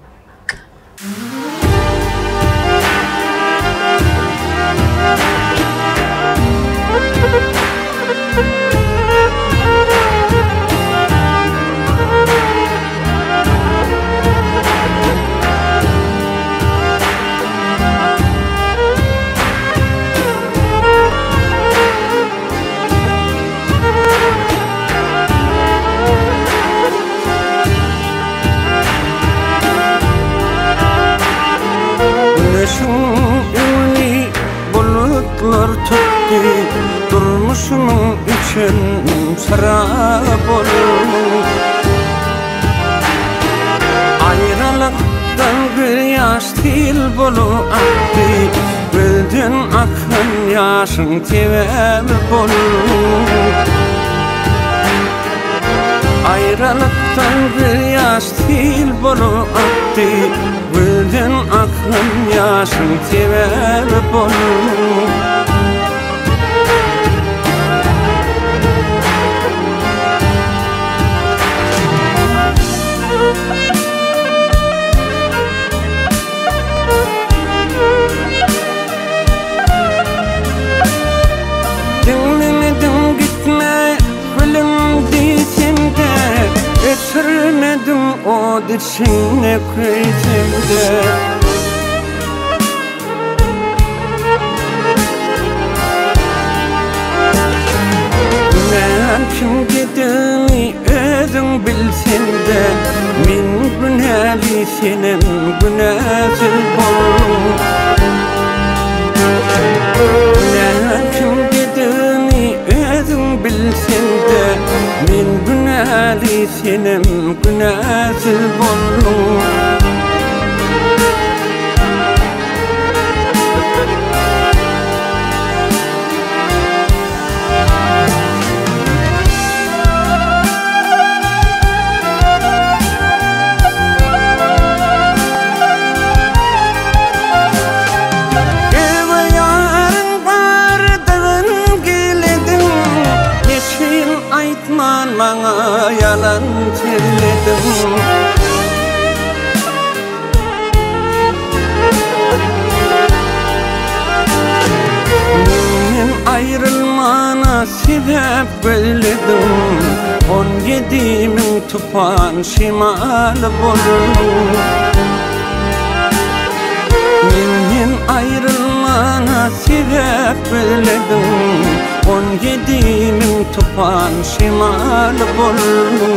Güneşiň öňüni bulutlar tutdy, Durmuşymyň üçin şarap boldy. Aýralykdan gözýaş sil bolup akdy, Gözden akan ýaşyň sebäbi boldy. Aýralykdan gözýaş sil bolup akdy, Gözden akan ýaşyň sebäbi boldy. Diňlemediň gitme gülüm diýsemde Öçürmediň ot içinde köýsemde Günäm kimdedigini özüň bilsende Men günäli senem günäsiz bol Günäm kimdedigini. günäli senem günäsiz bolduň. Öwe ýaryň bardygyn gilediň, Neçe ýyl aýtman maňa ýalan sözlediň. Menden aýrylmana sebäp gözlediň, On ýedimiň tupan şemaly bolduň. Menden aýrylmana sebäp gözlediň, On ýedimiň tupan şemaly bolduň.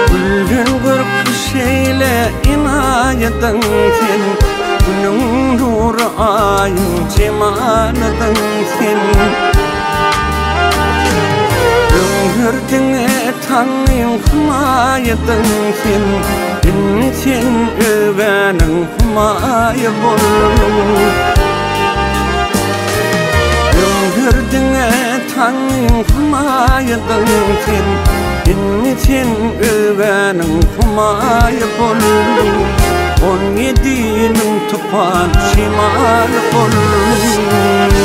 Gülden görkli şeýle enaýydyň sen, Günüň nury aýyň jemalydyň sen. Öňler diňe taňyň humaýydyň sen, Indi sen öwgäniň humaýy bolduň. Öňler diňe taňyň humaýydyň sen, Indi sen öwgäniň humaýy bolduň. On ýediniň tupan şemaly bolduň.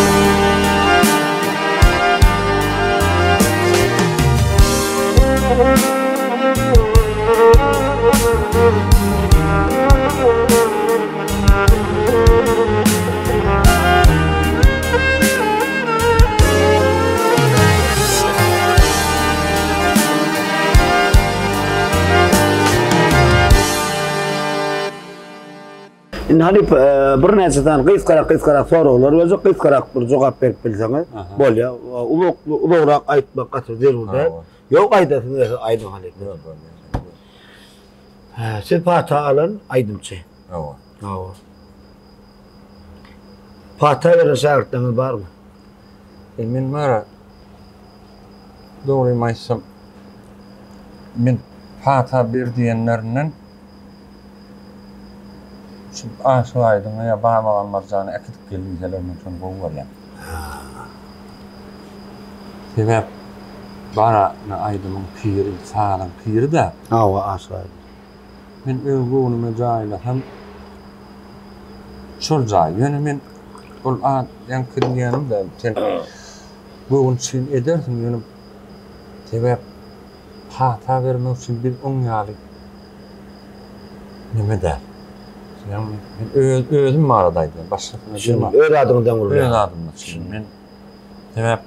Indi halypa birnäçe sany gysgarak gysgarak soraglar berjek, gysgarak bir jogap berip bilseňiz bolýar. Uzak uzagrak aýtmak gaty zerur däl. Ýok aýdasyňyz gelse aýdyň halypa. Ýok bolýar. Hä, siz pata alan aýdymçy. Hawa. Hawa. Pata beren şägirtleriňiz barmy? E, men bara dogrymy aýtsam men pata ber diýenlerinden şu Aşyr Aýdyňy ýa Baba Gambarjany äkidip gel diýseler men şony gowy görýän. Sebäp bara aýdymyň piri, sazyň piri-dä. Hawa, Aşyr Aýdyň. Men öz göwnüme jaýlasam şol jaý. Ýöne men ol at ýaňky diýýänim-dä, sen göwün üçin edersiň, ýöne sebäp pata bermek üçin biz oň ýaly neme däl. Ýagny men öz özüm barada aýdýan, başgasyna diýemok. Öz adyňdan gürleýäň. Öz adymdan çyn. Men sebäp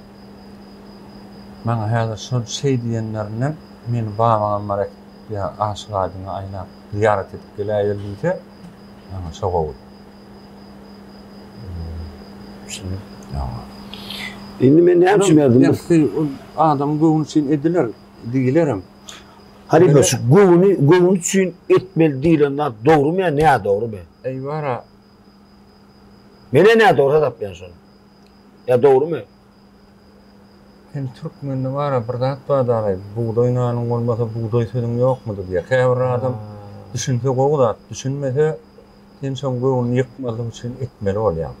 maňa häzir şol şeý diýenlerinden meni babaňam bar ekip ýa Aşyk Aýdyňa aýlap zyýarat edip geläýeli diýse, maňa şo gowy. Düşündim. Indi men näme üçin berdim? Ýa ol adamyň göwni üçin ediler diýilerem. Halypa şu göwni göwni üçin etmeli diýlen zat dogrumy ýa nädogrymy? Eý bara. Men-ä nädogry hasaplanýan şony. Ýa dogrumy? Hem türkmende bara bir zat bar dagay, bugdaý nanyň bolmasa bugdaý sözüň ýokmudyr diýýär. Käbir adam düşünse gowy zat, düşünmese sen şoň göwnüni ýykmazlyk üçin etmeli bolýaň.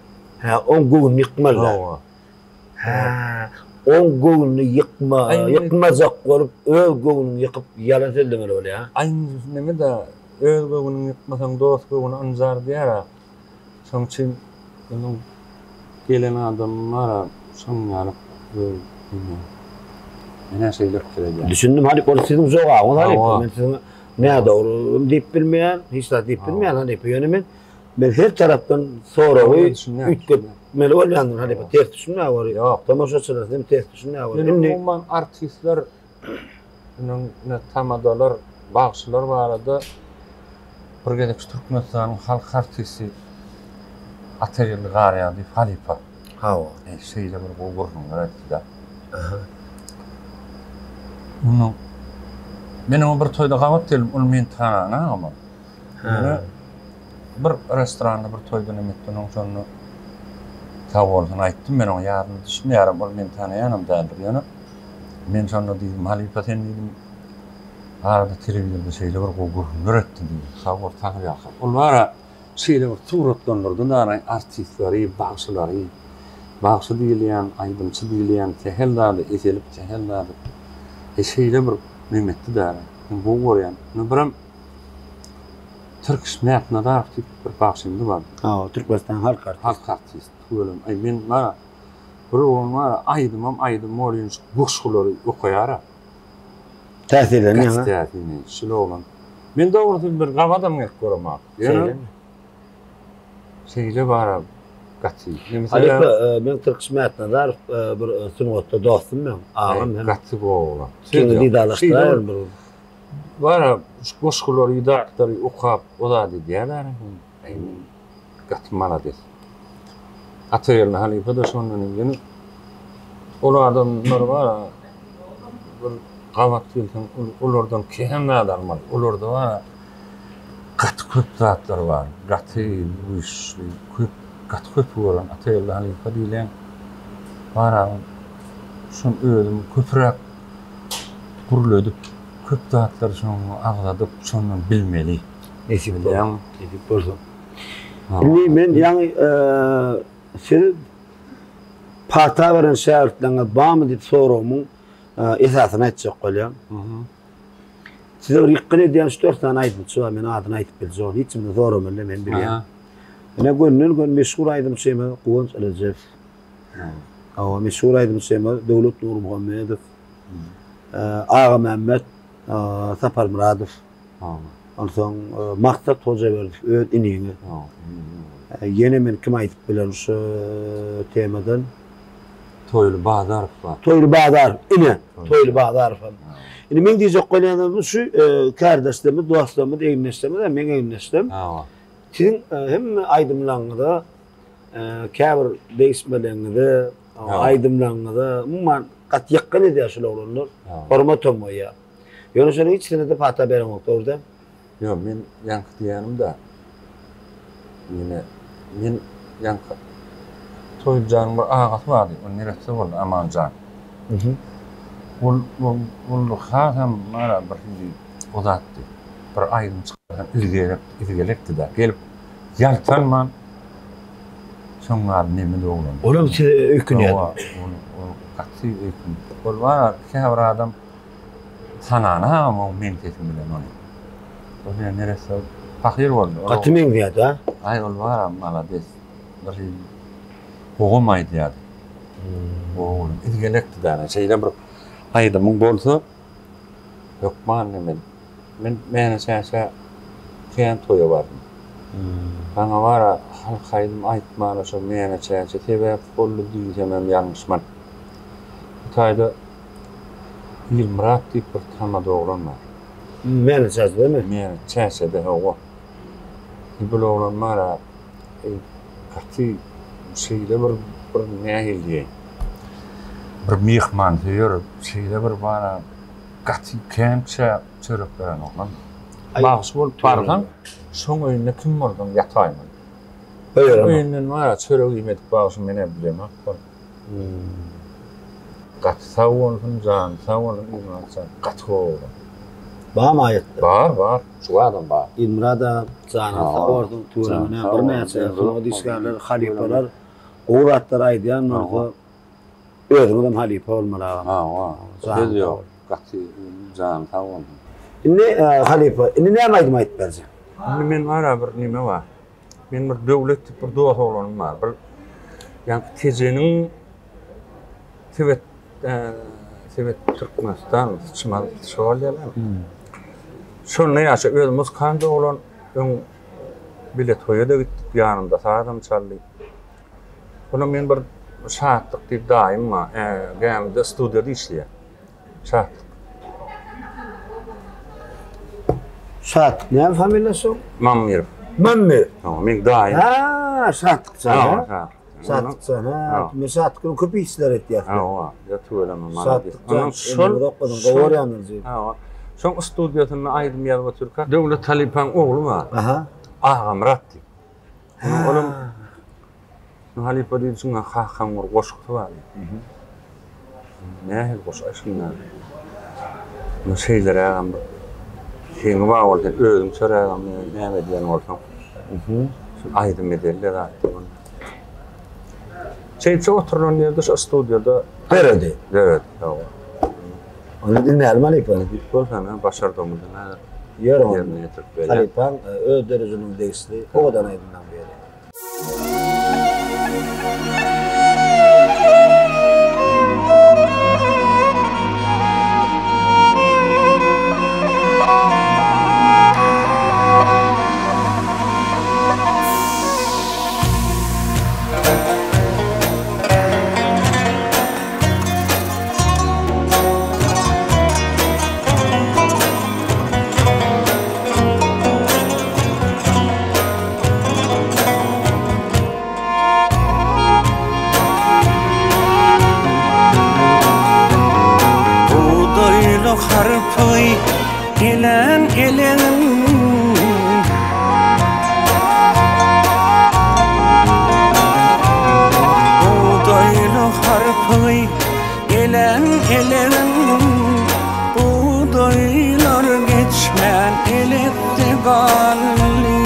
Hä, oň göwnüni ýykmaly däl. Hawa. Hä, oň göwnüni ýykma, ýykmajak bolup öz göwnüňi ýykyp ýalan sözlemeli bolýar. Aý neme-de, öz göwnüňi ýykmasaň dost göwni ynjar diýýär-ä. Şoň üçin onuň gelen adamy bar-a, şoň ýaly öz ine. Men-ä şeýle pikir edýän. Düşündim halypa, ol siziň jogabyňyz halypa. Men siziň nädogry diýip bilmeýän, hiç zat diýip bilmeýän halypa. Ýöne men men her tarapdan soragy üýtgetmeli bolýandyryn halypa. Ters düşünmäge bor. Ýok. Tomaşaçylar siz hem ters düşünmäge bor. Indi umuman artistler ine tamadalar, bagşylar barada Bir gezek şu Türkmenistanyň halk artisti Atageldi Garýagdyýew halypa. Hawa. E, şeýle bir gowy gürrüňler aýtdy-da. Ondan men oňa bir toýda gabat geldim, ol meni tananagam ol. Ýöne bir restoranda bir toýda neme etdi, onuň şonda sag bolsun aýtdym men oňa ýadyma düşmeýärem, ol meni tanaýanam däldir. Ýöne men şonda diýdim, halypa sen diýdim, arada telewizorda şeýle bir gowy gürrüňler etdiň diýdim. Sag bol, taňryýalkasyn. Ol bara Şeýle bir suratlandyrdy dara artistleri, bagşylary. Bagşy diýilýän, aýdymçy diýilýän sähel zady eselip, sähel zady e şeýle bir neme etdi dara. Men gowy görýän. Indi birem Tirkiş Mätnazarow diýip bir bagşymyz bar. Hawa, Türkmenistanyň halk artisti. Halk artisti. Tüweleme. Aý men bara bir oglan bara aýdymam aýdym bolýan şu goşgulary okaýara. Täsirlenýäň ha? Gaty täsirlenýän. Şul oglan. Men dogrusy bir gabadam gelip göremok. Ýöne şeýle bara gaty. Halypa, meň Tirkiş Mätnazarow bir sungatda dostum meň, agam hem. Gaty gowy oglan. Kini didalaşdyraýaryn bir gün. Bara şu goşgulary, zatlary okap o zat edýärler. Gaty malades. Atageldi halypa-da şondan ýöne ol adamlar bar bir gabat gelseň olardan kän zat almaly. Olarda bar gaty köp zatlar bar. Gaty güýçli, köp gaty köp gören Atageldi halypa diýlen bar şoň özüm köpräk gürledip köp zatlary şoňa agzadyp şondan bilmeli. Nesip bolsa. Nesip bolsa. Indi men ýaňy siz pata beren şägirtleriňiz barmy diýip soragymyň esasyny aýtjak bolýan. Size bir ýykgyn edýän üç-dört sany aýdymçy bar, men adyny aýdyp biljek, ony hiç kimden soramaly, men bilýän. Ine gönden gön meşhur aýdymçymyz Guwanç Ylyjew. Hawa, meşhur aýdymçymyz Döwlet Nurmuhammedow. Agamämmet Saparmyradow. Onsoň Maksat Hojaberdiýew öz iniňiz. Ýene men kim aýdyp bilerin şu temadan? Toýly Bazarow bar. Toýly Bazarow, ine, Toýly Bazarow hem. Indi meň diýjek bolýanym şu kärdeşlerimiz, dostlarymyz, egindeşlerimiz, meň egindeşlerim. Siziň hemme aýdymlaryňyza, käbir degişmeleriňize, aýdymlaryňyza umuman gaty ýykgyn edýär şul oglanlar. Hormatam goýýar. Ýöne şonuň hiçisine-de pata bereňok, dogry däl? Ýok, men ýaňky diýýänim-dä. Ýöne men ýaňky Toýlyjanyň bir agasy bardy, ol neresse boldy, Amanjan. Ol ol ol hasam bara bir hili o zatdy. Bir aýdym çykarsa ilgerek, ilgelekdi-dä. Gelip ýaltanman şoň ýaly neme doglan. Olam size öýkünýärdi. Hawa, ol ol gaty öýkünipdi. Ol bar, käbir adam Tananagam oň meň sesim bilen ony. Ol ýa neresse pahyr boldy. Gaty meňzeýärdi a. Aý ol baram malades. Bir hili gowam aýdýardy. Gowy bolan. Izgelekdi däne. Şeýle bir aýdymyň bolsa hökman neme. Men Mäne çäçä kän toýa bardym. Maňa bara halk aýdym aýtmana şo Mäne çäçe sebäp boldy diýsemem ýalňyşman. Bu taýda Ilmyrat diýip bir tamada oglan bar. Mäne çäçedemi? Mäne çäçede hawa. Bul oglan bar-a, gaty şeýle bir bir nähili diýeýin. Bir myhmansöýer, şeýle bir bar-a, gaty kän çörek beren oglan. Bagşy bolup barsaň, şoň öýünde kim bolsaň ýataýmaly. Öýünden bar-a çörek iýmedik bagşy men-ä bilemok. Gaty sag bolsun jany sag bolsun Ilmyrat jan gaty gowy oglan. Barmy aýatda? Bar bar şu adam bar. Ilmyrat aga janyň sag bolsun tüweleme birnäçe sungat işgärleri halypalar gowy zatlar aýdýan bolsa özüňizem halypa bolmaly agam. Hawa söz ýok gaty jany sag bolsun. Indi halypa indi näme aýdym aýdyp berjek? Indi men bara bir neme bar. Men bir Döwlet diýip bir dost oglanym bar. Bir ýaňky Tejeniň Sebet Sebet Türkmenistan Çymal şol ýerler. Şonda ýaşa öz muzykant oglan öň bile toýa-da gitdik, ýanymda sazam çaldy. Onuň men bir Şatlyk diýip daýym bar, gämide studiýada işleýär. Şatlyk. Şatlyk näme familiýasy? Mammyrow. Mammyrow. Hawa, meň daýym. Ha, Şatlyk jan. Hawa, Şatlyk. Şatlyk jan, ha. Men Şatlyk bilen köp işler etýäs. Hawa, ýa tüweleme malades. Şatlyk jan, şol gowy görýändir. Hawa. Şoň studiýasynda aýdym ýazyp otyrka, Döwlet halypaň ogly bar. Aha. Agamyrat diýip. Olam halypa diýdi, şuňa kakaň bir goşgusy bar diýdi. Nähili goşgy şunda? Muny şeýlerägem bir heňi bar bolsa, özüň çörägem näme edýän bolsaň. Şu aýdym edeli zat diýip. Şeýtse oturylan ýerde şu studiýada döredi. Döredi. Hawa. Ony diňlälim halypa. Diýip bolsa, başardygymyzdan häzir Ýör onda. Ýerine ýetirip berýär. Halypaň öz döredijiligine degişli owadan aýdymlaryň biri. Bugdaýly harpygy elän elegim Bugdaýly harpygy Gelen elegiň bugdaýlar geçmän elekde galdy.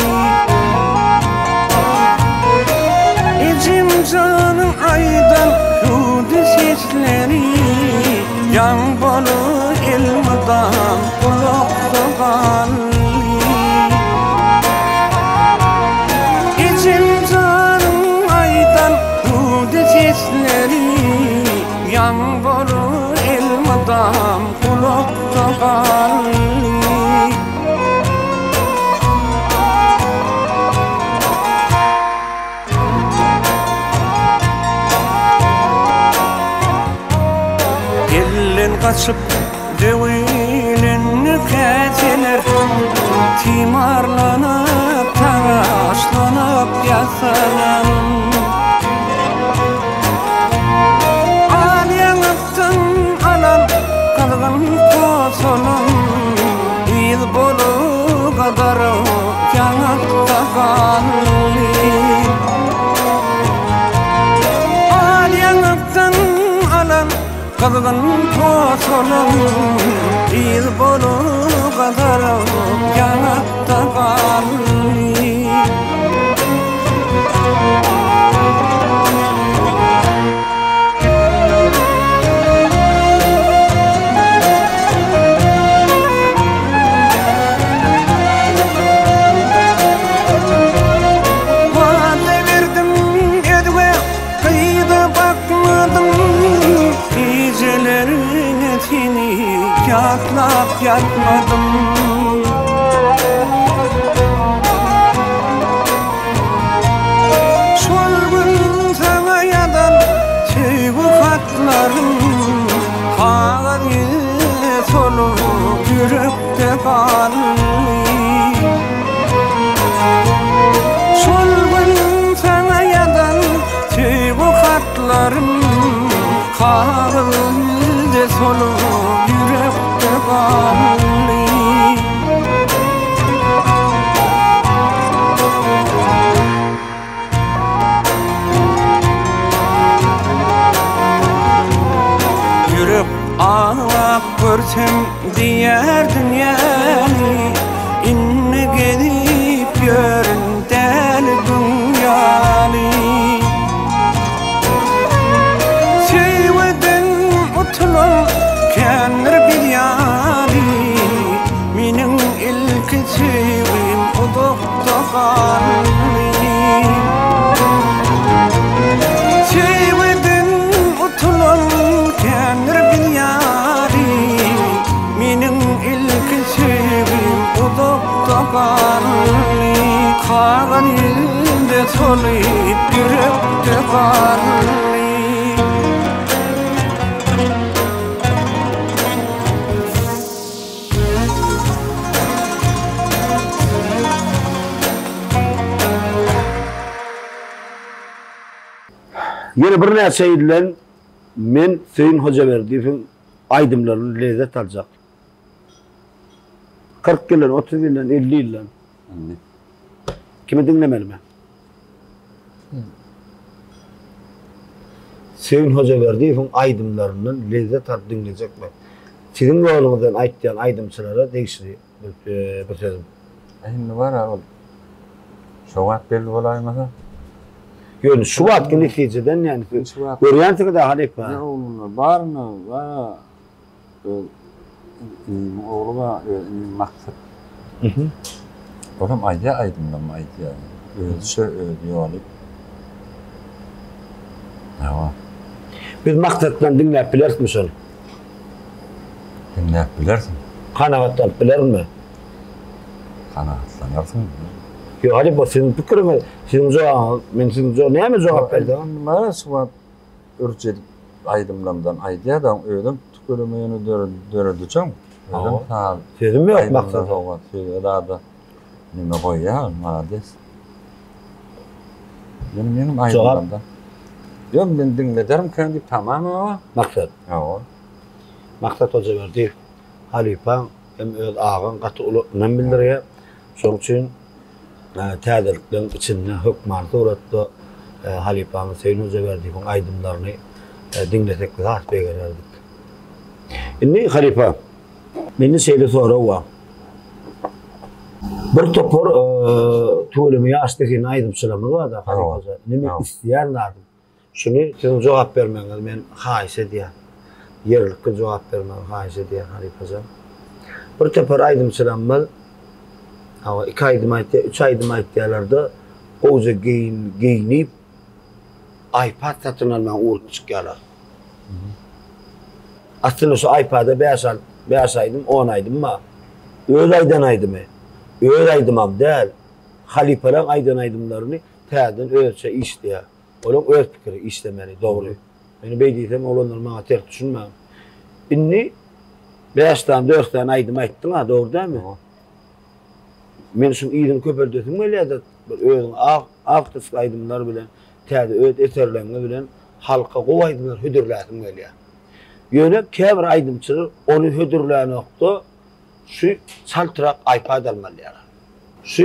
Ejem janyň aýdan hüwdi sesleri ýaň bolup elmydam gulakda galdy. Ejem janyň aýdan hüwdi sesleri Ýaň bolar elmydam gulakda galdy. Elden gaçyp döwülen käseler Timarlanyp, taraşlanyp ýasalan. Al ýaňakdan alan gyzgyn posalan, Yz bolup gadar ýaňakda galdy. Al ýaňakdan alan gyzgyn posalan, Yz bolup gadar ýaňakda galdy. Wada berdim özge gyza bakmadym, Gijelerine seni ýatlap ýatmadym. Şol gün saňa ýazan söýgi hatlarym Kagyz ýüzüne solup ýürekde galdy. Şol gün saňa ýazan söýgi hatlarym Kagyz ýüzüne solup ýürekde galdy. Ýürek aglap görsem diýer dünýäni, Indi gezip ýörün däli güň ýaly. Söýgüden utulan kändir biz ýaly, Meniň ilki söýgim uzakda galdy. Söýgüden utulan kändir biz ýaly, Meniň ilki söýgim uzakda galdy. Kagyz ýüzünde solyp ýürekde galdy. Ýene birnäçe ýyldan men Söýün Hojaberdiýewiň aýdymlaryndan lezzet aljak. 40 ýyldan, 30 ýyldan, 50 ýyldan. Indi. Kimi diňlemeli men? Söýün Hojaberdiýewiň aýdymlaryndan lezzet alyp diňlejek men. Siziň ýoluňyzdan aýtýan aýdymçylara degişli bir sözüm. Indi bar-a ol. Şo wagt belli bolaýmasa. Ýöne şu wagtky netijeden ýani siz görýänsiňiz-ä halypa. Ýok oglanlar baryny bar-a öz inimiň ogly bar, öz inim Maksat. Olam aýdýar aýdymlaryny aýdýar. Özüçe öz ýoly. Hawa. Biz Maksatdan diňläp bilerismi şony? Diňläp bilersiň. Kanagatlanyp bilerin-mi? Kanagatlanarsyň. Ýok, halypa, siziň pikiriňiz, siziň jogabyňyz, men siziň jo näme jogap berseň? Maňa şu wagt ürç edip aýdymlarymdan aýdýar-da, özem tükeleme ýöne döredijeň. Özem saz. Sözüm ýok maksada. Hawa, söze zada neme goýýar, malades. Ýöne meniň aýdymlarymda. Ýok, men diňlederimkäm diýip tamam bar. Maksat. Hawa. Maksat Hojaberdiýew halypaň hem öz agaň gaty uly ynam bildirýär. Şonuň üçin täzelikleriň içinde hökmany suratda halypamyz Söýün Hojaberdiýewiň aýdymlaryny diňlesek biz has begenerdik. Indi halypa, mende şeýle sorag bar. Bir topar tüweleme ýaş zehinli aýdymçylarymyz bar-da halypa. Indi men isleýän zadym Şuny siziň jogap bermegiňizi men haýyş edýän. Ýerlikli jogap bermegi haýyş edýän halypajan. Bir topar aýdymçylarymyz hawa iki aýdym aýtýar, üç aýdym aýtýarlar-da, gowja geýin geýnip iPad satyn almaga ugruna çykýarlar. Aslynda şu iPad-a bäş bäş aýdym, on aýdym bar. Öz aýdan aýdymy, öz aýdymam däl, halypalaryň aýdan aýdymlaryny täzeden özçe işleýär. Olaň öz pikiri, işlemeli, dogry. Ýöne beý diýsem oglanlar maňa ters düşünmäň. Indi bäş sany, dört sany aýdym aýtdyň-a, dogry dälmi? Men şuň yzyny köpeldesim gelýär-de, bir özüň awtorskiý aýdymlar bilen, täze öz eserleriňiz bilen halka gowy aýdymlar hödürläsim gelýär. Ýöne käbir aýdymçylar ony hödürlänokda şu çaltrak iPad almaly diýýärler. Şu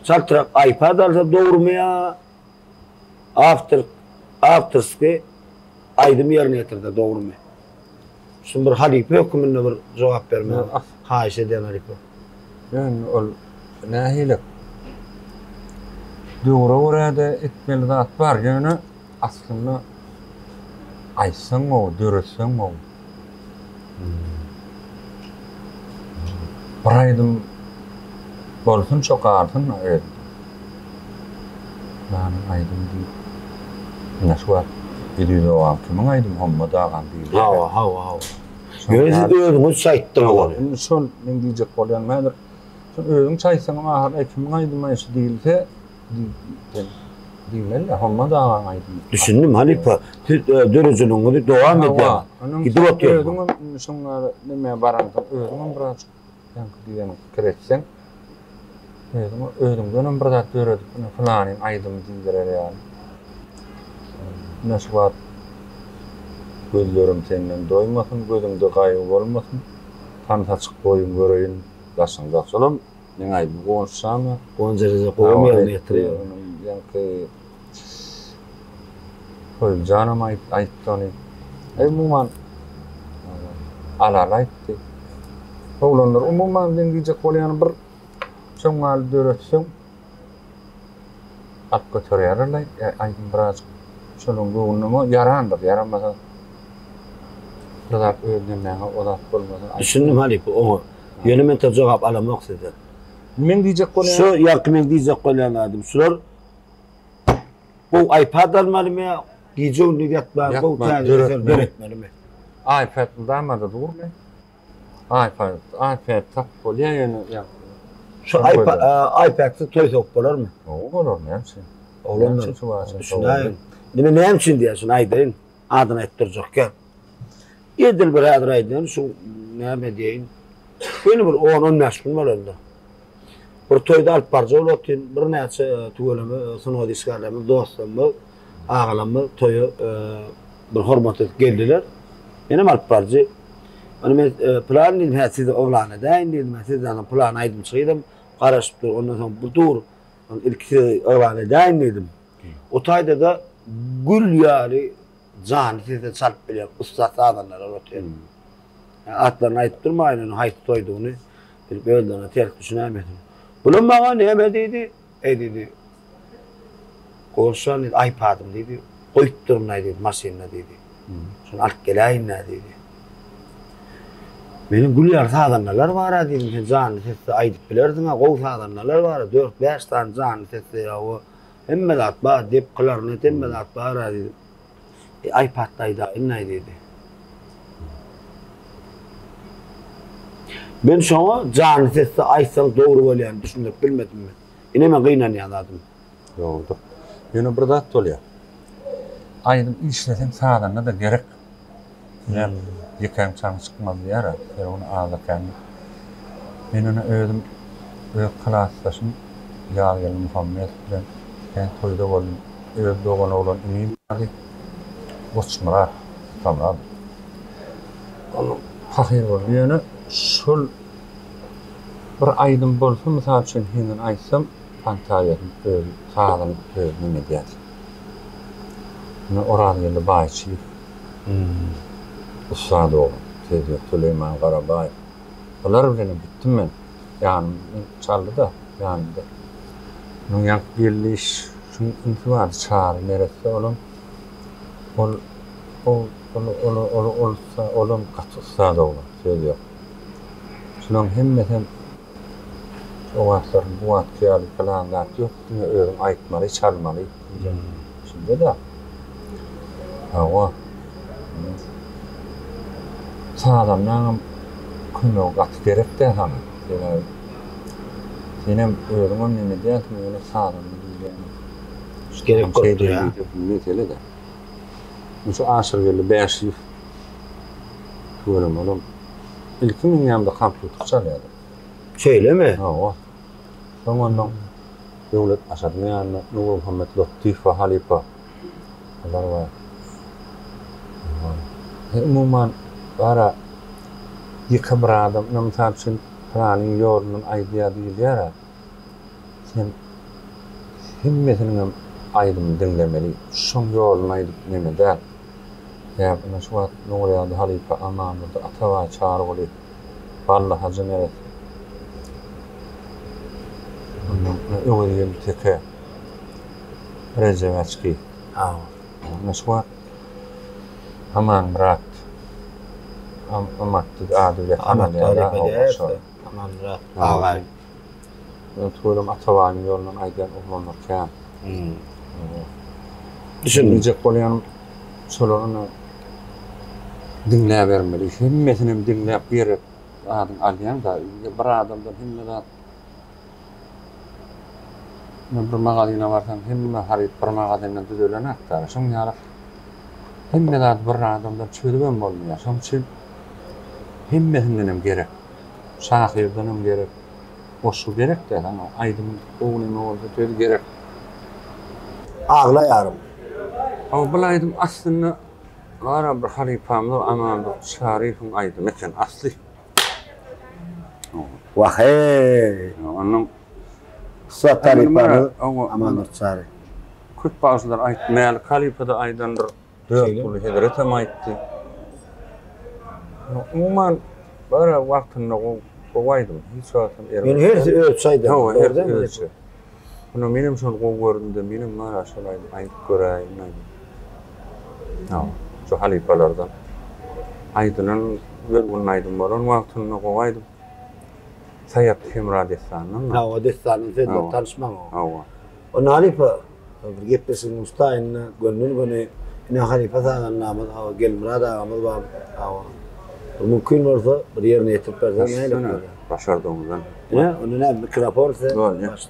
çaltrak iPad alsa dogrumy ýa Awtor awtorskiý aýdym ýerine ýetirdi dogrymy? Şuny bir halypa höküminde bir jogap bermegi haýyş edýän halypa. Ýöne ol nähili döwre görä-de etmeli zat bar, ýöne aslynda aýtsaň gowy, döretseň gowy. Bir aýdym bolsun şo galsyn özünde. Manyň aýdym diýip. Ine şu wagt Eziz obam kimiň aýdymy Hommat agam diýilýär. Hawa hawa hawa. Ýöne siz özüňiz çaýtdyňyz ony. Indi şol men diýjek bolýanym häzir. Şol özüň çaýtsaňam ahyr kimiň aýdymy şu diýilse Diýmeli-dä, Hommat agaň aýdymy. Düşündim halypa. Siz döredijiligiňizi dowam edýäňiz. Gidip otyrsyňyz. Özüňem indi şoň ýaly nämä baransoň özüňem birazjyk ýaňky diýeniň pikir etseň, özüň özüňdenem bir zat döredip, ine pylanyň aýdymy diýdirer ýaly. Ine şu wagt Gözlerim senden doýmasyn, gözüňde gaýgy bolmasyn, tans açyk boýuň göreýin daşyňda. Şolam Meň aýdym Gonçamy? Gonca Reje gowy ýerine ýetirýär. Ýaňky Toýlyjanam aýtdy ony. Eý umuman Alal aýtdy. Oglanlar umuman meň diýjek bolýanym bir şoň ýaly döretseň alyp göterýärler aýdym birazjyk şolaryň göwnüne ýarandyr ýaramasa bir zat öz nemäňe o zat bolmasa. Düşündim halypa oňa. Ýöne men ta jogap alamok sizden. Meň diýjek bolýan. Şu ýaňky meň diýjek bolýan zadym şular gowy iPad almalymy ýa gije gündiz ýatman gowy täze eser döretmelimi? iPad mydama-da durmy? iPad, iPad tapyp bolýar ýöne ýa. Şu iPad, iPad-siz toý sokup bolarmy? Gowy bolar, näme üçin? Oglanlar, düşünäýiň. Indi men näme üçin diýýän, şuny aýdaýyn. Adyny aýdyp durjak gel. Edil bir häzir aýdaýyn, şu näme diýeýin. Ýöne bir 10-15 gün bolanda. Bir toýda alyp barjak bolup otyryn. Birnäçe e, tüweleme e, sungat işgärlerimiz, dostlarymyz. Agalarymyz toýa bir hormat edip geldiler. Menem alyp baryjy. Ony men pylan diýdim, hä sizi oglan edäýin diýdim, hä sizden soň pylan aýdymçy gyzam garaşyp dur, ondan soň bu dur, ilki sizi oglan edäýin diýdim. O taýda-da gül ýaly janly sesde çalyp bilýän ussat sazandalar otyr. Atlaryny aýdyp durmaýyn, onuň haýsy toýdugyny bilip özlerine ters düşünäýmesin. Bulam maňa näme diýdi? Eý diýdi. Goşan diýdi, iPad-ym diýdi, goýupdyryn-aý diýdi, maşynda diýdi. Şony alyp geläýin-dä diýdi. Meniň gül ýaly sazandalar bar-a diýdim, sen janly sesde aýdyp bilersiň-a, gowy sazandalar bar-a, dört-bäş sany janly sesde ýa o hemme zat bar, dep, klarnet hemme zat bar-a diýdim. E, iPad-da aýdaýyn-aý diýdi. Men şoňa janly sesde aýtsaň dogry bolýany düşündirip bilmedim men. Ine men gynanýan zadym. Dogrudyr. Ýöne bir zat bolýar. Aýdym işleseň sazanda-da gerek. Ýa ýekäň çaňy çykmaz diýýär-ä, her gün azda-kän. Men ony özüm öz klasdaşym Ýazgeldi Muhammedow bilen kän toýda boldum. Öz doganoglan inim bardy. Goçmyrat Atamyradow. Ol pahyr boldy. Ýöne şol bir aýdym bolsa, mysal üçin, heňini aýtsam, fantaziýasyny özi, sazyny özi neme edýärdi. Ine, Orazgeldi Baýçyýew. Ussat oglan. Söz ýok. Süleýman Garabaýew. Bular bilenem gitdim men. Ýanymda çaldy-da, ýanymda. Munuň ýaňky geldi şuň inisi bardy, Çary neresse olam. Ol ol ol ol ol ol olam gaty ussat oglan, söz ýok. Şularyň hemmesem o wagtlar bu wagtky ýaly pylan zat ýok, diňe özüň aýtmaly, çalmaly. Şunda-da. Hawa. Sazandaňam kömegi gaty gerek-dä saňa. Sebäbi senem özüňem neme edýänsiň, ýöne sazanda diýilýän gerek bolup durýar. Mesele-dä. Şu Aşyrgeldi Bäşiýew tüweleme olam ilki meň ýanymda kompýuter çalýardy. Şeýlemi? Hawa. Soň ondan Döwlet Aşadyň ýanynda Nurmuhammet Lotdyýew halypa. Olar bar. Umuman, bara ýeke bir adam, ine mysal üçin, pylanyň ýolundan aýdýar diýilýär-ä. Sen hemmesiniňem aýdymyny diňlemeli. Şoň ýoluny aýdyp neme däl. Ýa ine şu wagt Nurýagdy halypa, Amandurdy Atabaý, Çaryguly, Bally Hajy Meret. Ondan Öwezgeldi Teke, Rejep Äçki. Ine şu wagt Amanmyrat Amatdy ady bilen tanalýar. Amanmyrat Agaýew. Ýöne tüweleme Atabaýyň ýolundan aýdýan oglanlar kän. Düşündim. Diýjek bolýanym şolary ine diňläbermeli. Hemmesinem diňläp gerek zadyňy alýaň-da. Bir adamdan hemme zat Ine bir magazyna barsaň hemme haryt bir magazyndan düzelenak-da. Şoň ýaly hemme zady bir adamdan çözübem bolmaýar. Şoň üçin hemmesindenem gerek. Şahyrdanam gerek. Goşgy gerek däl saňa. Aýdym gowy neme bolsa söz gerek. Agla ýarym. Hawa bul aýdym aslynda gara bir halypamyz Amandurdy Çaryýewiň aýdymy eken asly. Wah-eý. Onuň Ussat halypamyz Amandurdy Çary. Köp bagşylar aýtdy. Mälik halypa-da aýdandyr. Dörtguly hezretem aýtdy. Umuman, bar-a wagtynda gowy aýdym. Hiç wagtam erbet. Ýöne hersi özçe aýdar. Hawa, hersi özçe. Onda menem şony gowy gördüm-de, menem bar-a şol aýdymy aýdyp göräýin aýdym. Hawa, şu halypalardan aýdylan ýörgünli aýdym bolan wagtynda gowy aýdym. Saýat Hemra dessanyndan. Hawa, dessanyň sözleri tanyş maňa. Hawa. Onda halypa bir gepleşigiň uçtaýynda gönden-göni ine halypa sazandamyz hawa Gelmyrat agamyz bar hawa. Bir mümkin bolsa bir ýerine ýetirip berseň nähili bolar? Başardygymyzdan. Ine onda näme mikrofon size. Bolýar.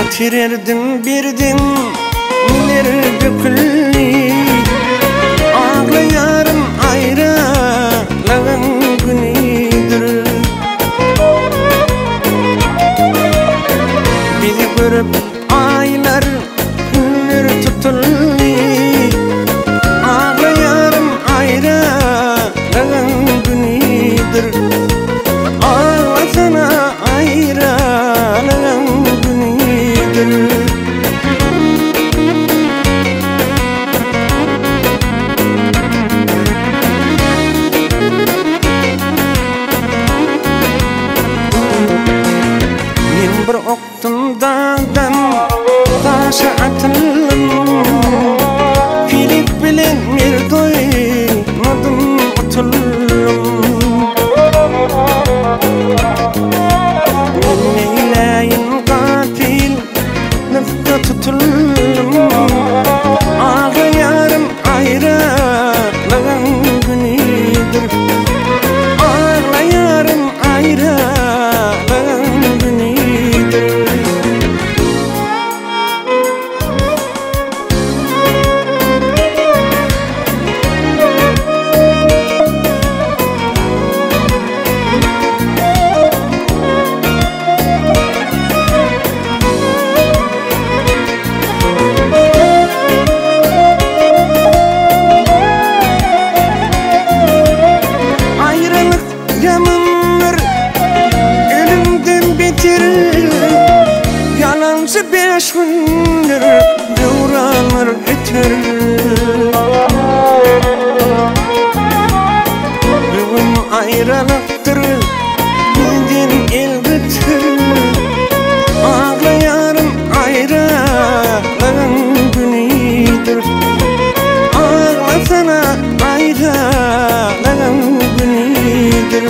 Ýitirerdim birden neler döküldi Aglaýaryn aýralygyň günidir Bizi görüp aýlar günler tutuldy Aglaýaryn aýralygyň günidir Aglasana aýralygyň günidir. Men bir okdum dagdan daşa atyldym Pelek bilen mer doýmadym utuldym Men neýläýin gapyl lykda tutuldym Aglaýaryn aýralygyň günidir Aglaýaryn aýralygyň günidir. Aýralyk ýamandyr, ölümden beter Ýalançy beş gündür, döwranlar öter Bu gün aýralykdyr, bizden el göter Aglaýaryn aýralygyň günidir Aglasana aýralygyň günidir.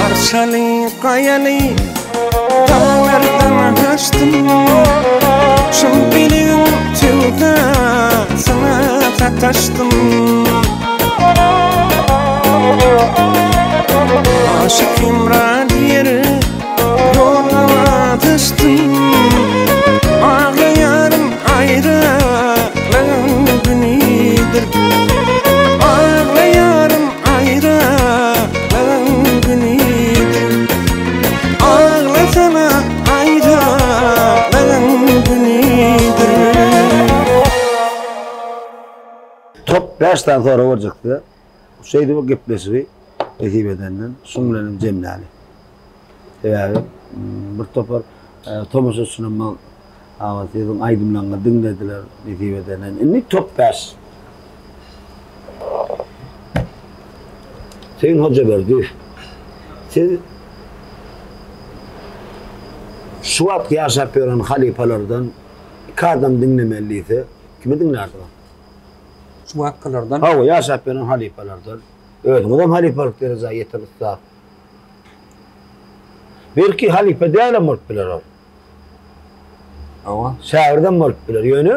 Arçaly gaýaly daglardan gaçdym Şum biliň söwdasyna sataşdym Aşyk Hemra diýer ýola azaşdym Aglaýaryn aýralygyň günidir Aglaýaryn aýralygyň günidir Aglasana aýralygyň günidir. Top bäş sany sorag berjek size. Şeýdip gepleşigi nesip edenden şuň bilen hem jemläli. Sebäbi bir topar tomaşaçylarymyz Aga siziň aýdymlaryňyzy diňlediler nesip edenden. Indi top bäş. Hüseýin Hojaberdiýew, siz şu wagt ýaşap ýören halypalardan iki adam diňlemeli diýse, kimi diňlärdiňiz? Şu wagtkylardan? Hawa, ýaşap ýören halypalardan. Özüňizem halypalyk derejä ýeten ussat. Belki halypa dälem bolup biler ol. Hawa. Şägirdem bolup biler. Ýöne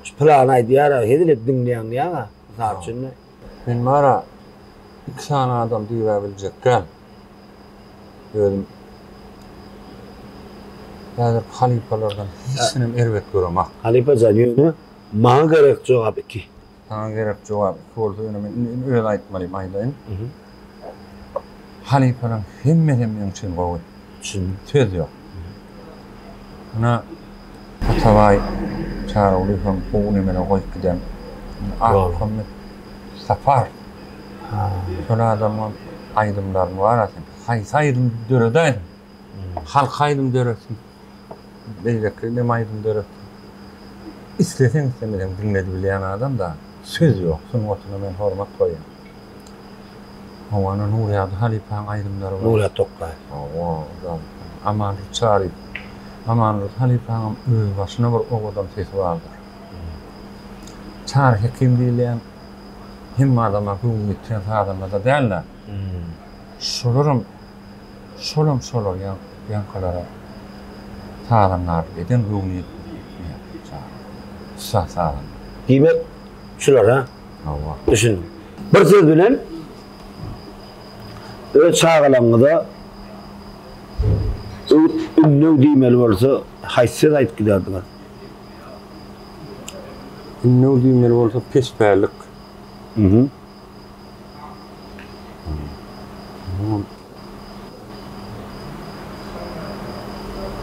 şu pylany aýdýar-a, hezil edip diňleýäň diýýäň-ä, mysal üçin. Men bar-a iki sany adam diýibä biljekgä. Özüm häzirki halypalardan hiçinem erbet göremak. Halypa jan ýöne maňa gerek jogap iki. Saňa gerek jogap iki bolsa ýöne men indi öz aýtmalym aýdaýyn. Halypalaryň hemmesem meň üçin gowy. Düşündim. Söz ýok. Ynha Atabaý Çarygulyýewem gowy nemene goýup giden. Akmuhammet Sapar. Şol adamyň aýdymlaryny bar-a sen. Haýsy aýdym döredäýsin. Halk aýdym döretsin. Beýleki nem aýdym döretsin. Isleseň islemeseň diňledibilýän adam-da. Söz ýok. Sungatyna men hormat goýýan. Hawa, Nurýagdy halypaň aýdymlary bar. Nurýagdy Tokgaýew. Hawa, Amanly Çaryýew. Amanly halypaňam özbaşyna bir owadan sesi bardyr. Çary Hekim diýilýän hemme adama göwün ýetýän sazanda-da däl-de. Şolaram, şolam şolar ýaňkylara sazandarlyk eden göwni ýetmeýär Çary. Ussat sazanda. Diýmek, şular ha? Hawa. Düşündim. Bir söz bilen öz çagalaryňyza öwüt ündew diýmeli bolsa haýsy söz aýdyp giderdiňiz? Ündew diýmeli bolsa pespällik. Mhm.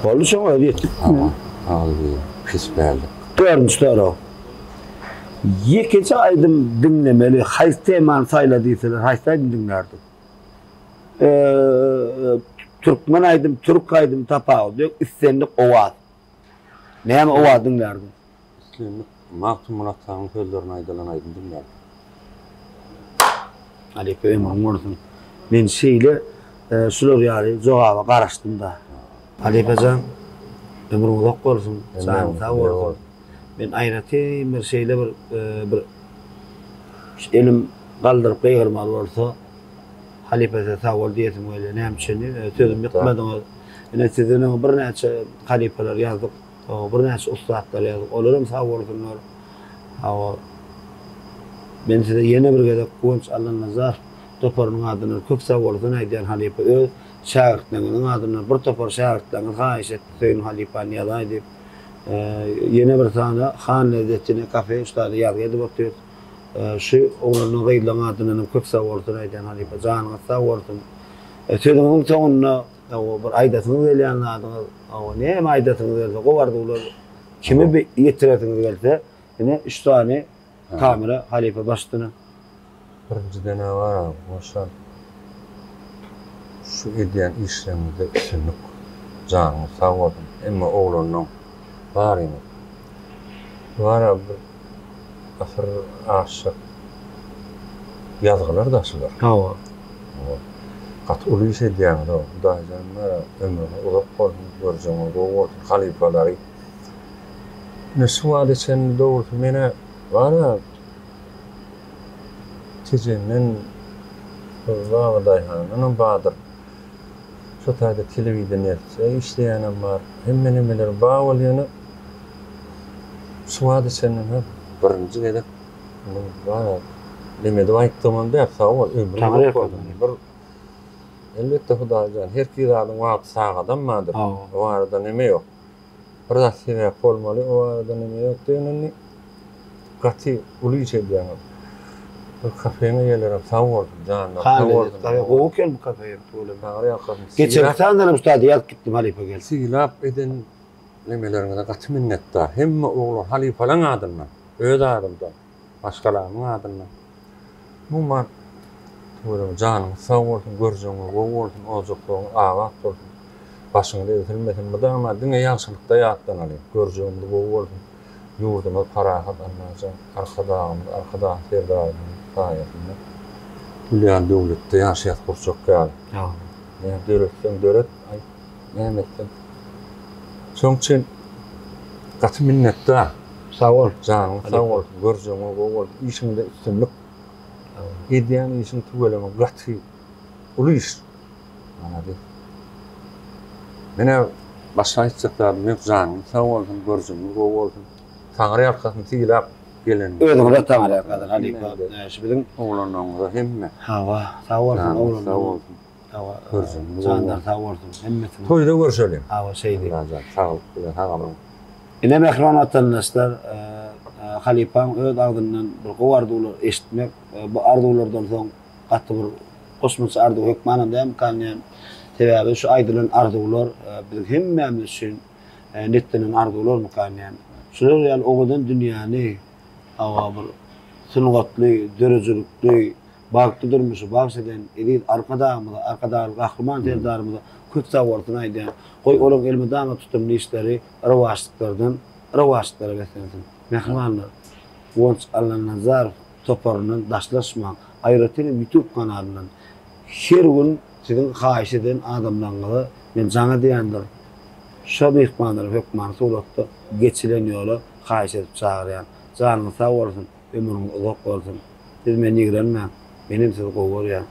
Boldy şoňa özi ýetdik. Agzy pespällik. Dördünji sorag. Ýekeje aýdym diňlemeli, haýsy temany saýla diýseler, haýsy aýdym diňlärdiň? Türkmen aýdym, türk aýdym tapawudy ýok, islendik owaz. Näme owaz diňlärdiň? Islendik Magtymguly atanyň sözlerine aýdylan aýdym diňlärdim. Halypa ömrüň bolsun. Men şeýle şular ýaly jogaba garaşdym-da. Halypajan ömrüň uzak bolsun, janyň sag bolsun. Men aýratyn bir şeýle bir bir elim galdyryp gygyrmaly bolsa halypa size sag bol diýesim gelýär. Näme üçin? Sözümi ýykmadyňyz. Ine sizden öň birnäçe halypalar ýazdyk. Birnäçe ussatlar ýazdyk. Olaram sag bolsunlar. Hawa. Men size ýene bir gezek Guwanç Allanazarow toparynyň adyndan köp sag bolsun aýdýan halypa öz şägirtleriňiziň adyndan bir topar şägirtleriňiz haýyş etdi Söýün halypany ýazaý diýip. Ýene bir sany Han lezzetine kafe şu taýda ýazgy edip otyrys. Şu oglanlaň gyzlaň adyndan hem köp sag bolsun aýdýan halypa janyňyz sag bolsun. Sözüňiziň soňunda bir aýdasyňyz gelýän zadyňyz näme aýdasyňyz gelse gowy arzuwlar Kime bir ýetiresiňiz gelse, ine üç sany kamera halypa başdyna. Birinjiden-ä bar-a, Goşan, şu edýän işleriňizde üstünlik. Janyňyz sag bolsun, hemme oglanlaň, baryňyz. Bar-a bir asyr aşjak ýazgylar daşylar. Hawa. Hawa. Gaty uly iş edýäňiz-ow. Hudaýjan bar-a, ömrüňiz uzak bolsun, görjegiňiz gowy bolsun, halypalary. Ine şu wagta çenli dogrusy menä bar-a Tejenden Babadaýhandanam bardyr. Şo taýda telewideniýede işleýänem bar. Hemme nemeleri bar bol ýöne şu wagta çenli men birinji gezek bar-a neme edip aýtdygymam däl sag bol ömrüň uzak bolsun. Bir elbetde Hudaýjan her zadyň wagty sagadam bardyr. O barada neme ýok. Bir zat sebäp bolmaly, o barada neme ýok diýen indi gaty uly iş edýäňiz. Bu kafeň eýelerem sag bolsun, janlary sag bolsun. Kafe gowy eken bu kafe hem tüweleme. Taňry ýalkasyn. Geçenki sandanam şu taýda ýazyp gitdim halypa gelip. Sylap eden nemeleriňize gaty minnetdar. Hemme oglan halypalaň adyndan, öz adymdan. Maşgalamyň adyndan. Umuman, tüweleme, janyňyz sag bolsun, görjegiňiz gowy bolsun, ojaklaryňyz abat bolsun, başyňyz egsilmesin, mydama diňe ýagşylykda ýatlanalyň, görjegimiz gowy bolsun, ýurdumyz parahat Allajan, Arkadagymyz, Arkadag Serdarymyzyň saýasynda gül ýaly döwletde ýaşaýas gurjak ýaly. Näme döretseň döret, aýt, näme etseň. Şoň üçin gaty minnetdar. Sag bol. Janyň sag bolsun, görjegiňe gowy bolsun, işiňde üstünlik. Edýän işiň tüweleme gaty uly iş. Malades. Menä başga aýtjak zadym ýok, janyň sag bolsun, görjegiňiz gowy bolsun. Taňry ýalkasyn sylap geleniňize. Özüňize Taňry ýalkasyn halypa. Şu biziň oglanlaryňyza hemme. Hawa, sag bolsun oglanlaryň. Sag bolsun. Hawa, janlary sag bolsun hemmesiniň. Toýda görşeliň. Hawa, şeýdi. Allajan saglyk bilen sag aman. Ine mähriban watandaşlar, halypaň öz agzyndan bir gowy arzuwlar eşitmek, bu arzuwlardan soň gaty bir goşmaça arzuw hökmanam dälmikan diýýän. Sebäbi şu aýdylan arzuwlar biziň hemmämiz üçin niýetlenen arzuwlarmykan diýýän. Şular ýaly owadan dünýäni, hawa bir sungatly, döredijilikli, Bagtly durmuşy bagş eden eziz Arkadagymyza, Arkadagly Gahryman Serdarymyza köp sagbolsun aýdýan. Goý, olaryň elmydama tutumly işleri rowaçlyklardan rowaçlyklara beslensin. Mähribanlar, Guwanç Allanazarow toparyndan daşlaşmaň, aýratyn hem YouTube kanalyndan. Her gün siziň haýyş eden adamlaryňyza men jaň edýändir. Şo myhmanlary hökmany suratda geçilen ýola haýyş edip çagyrýan. Janyňyz sag bolsun! Ömrüňiz uzak bolsun. Siz meni ýigrenmäň. Menem sizi gowy görýän.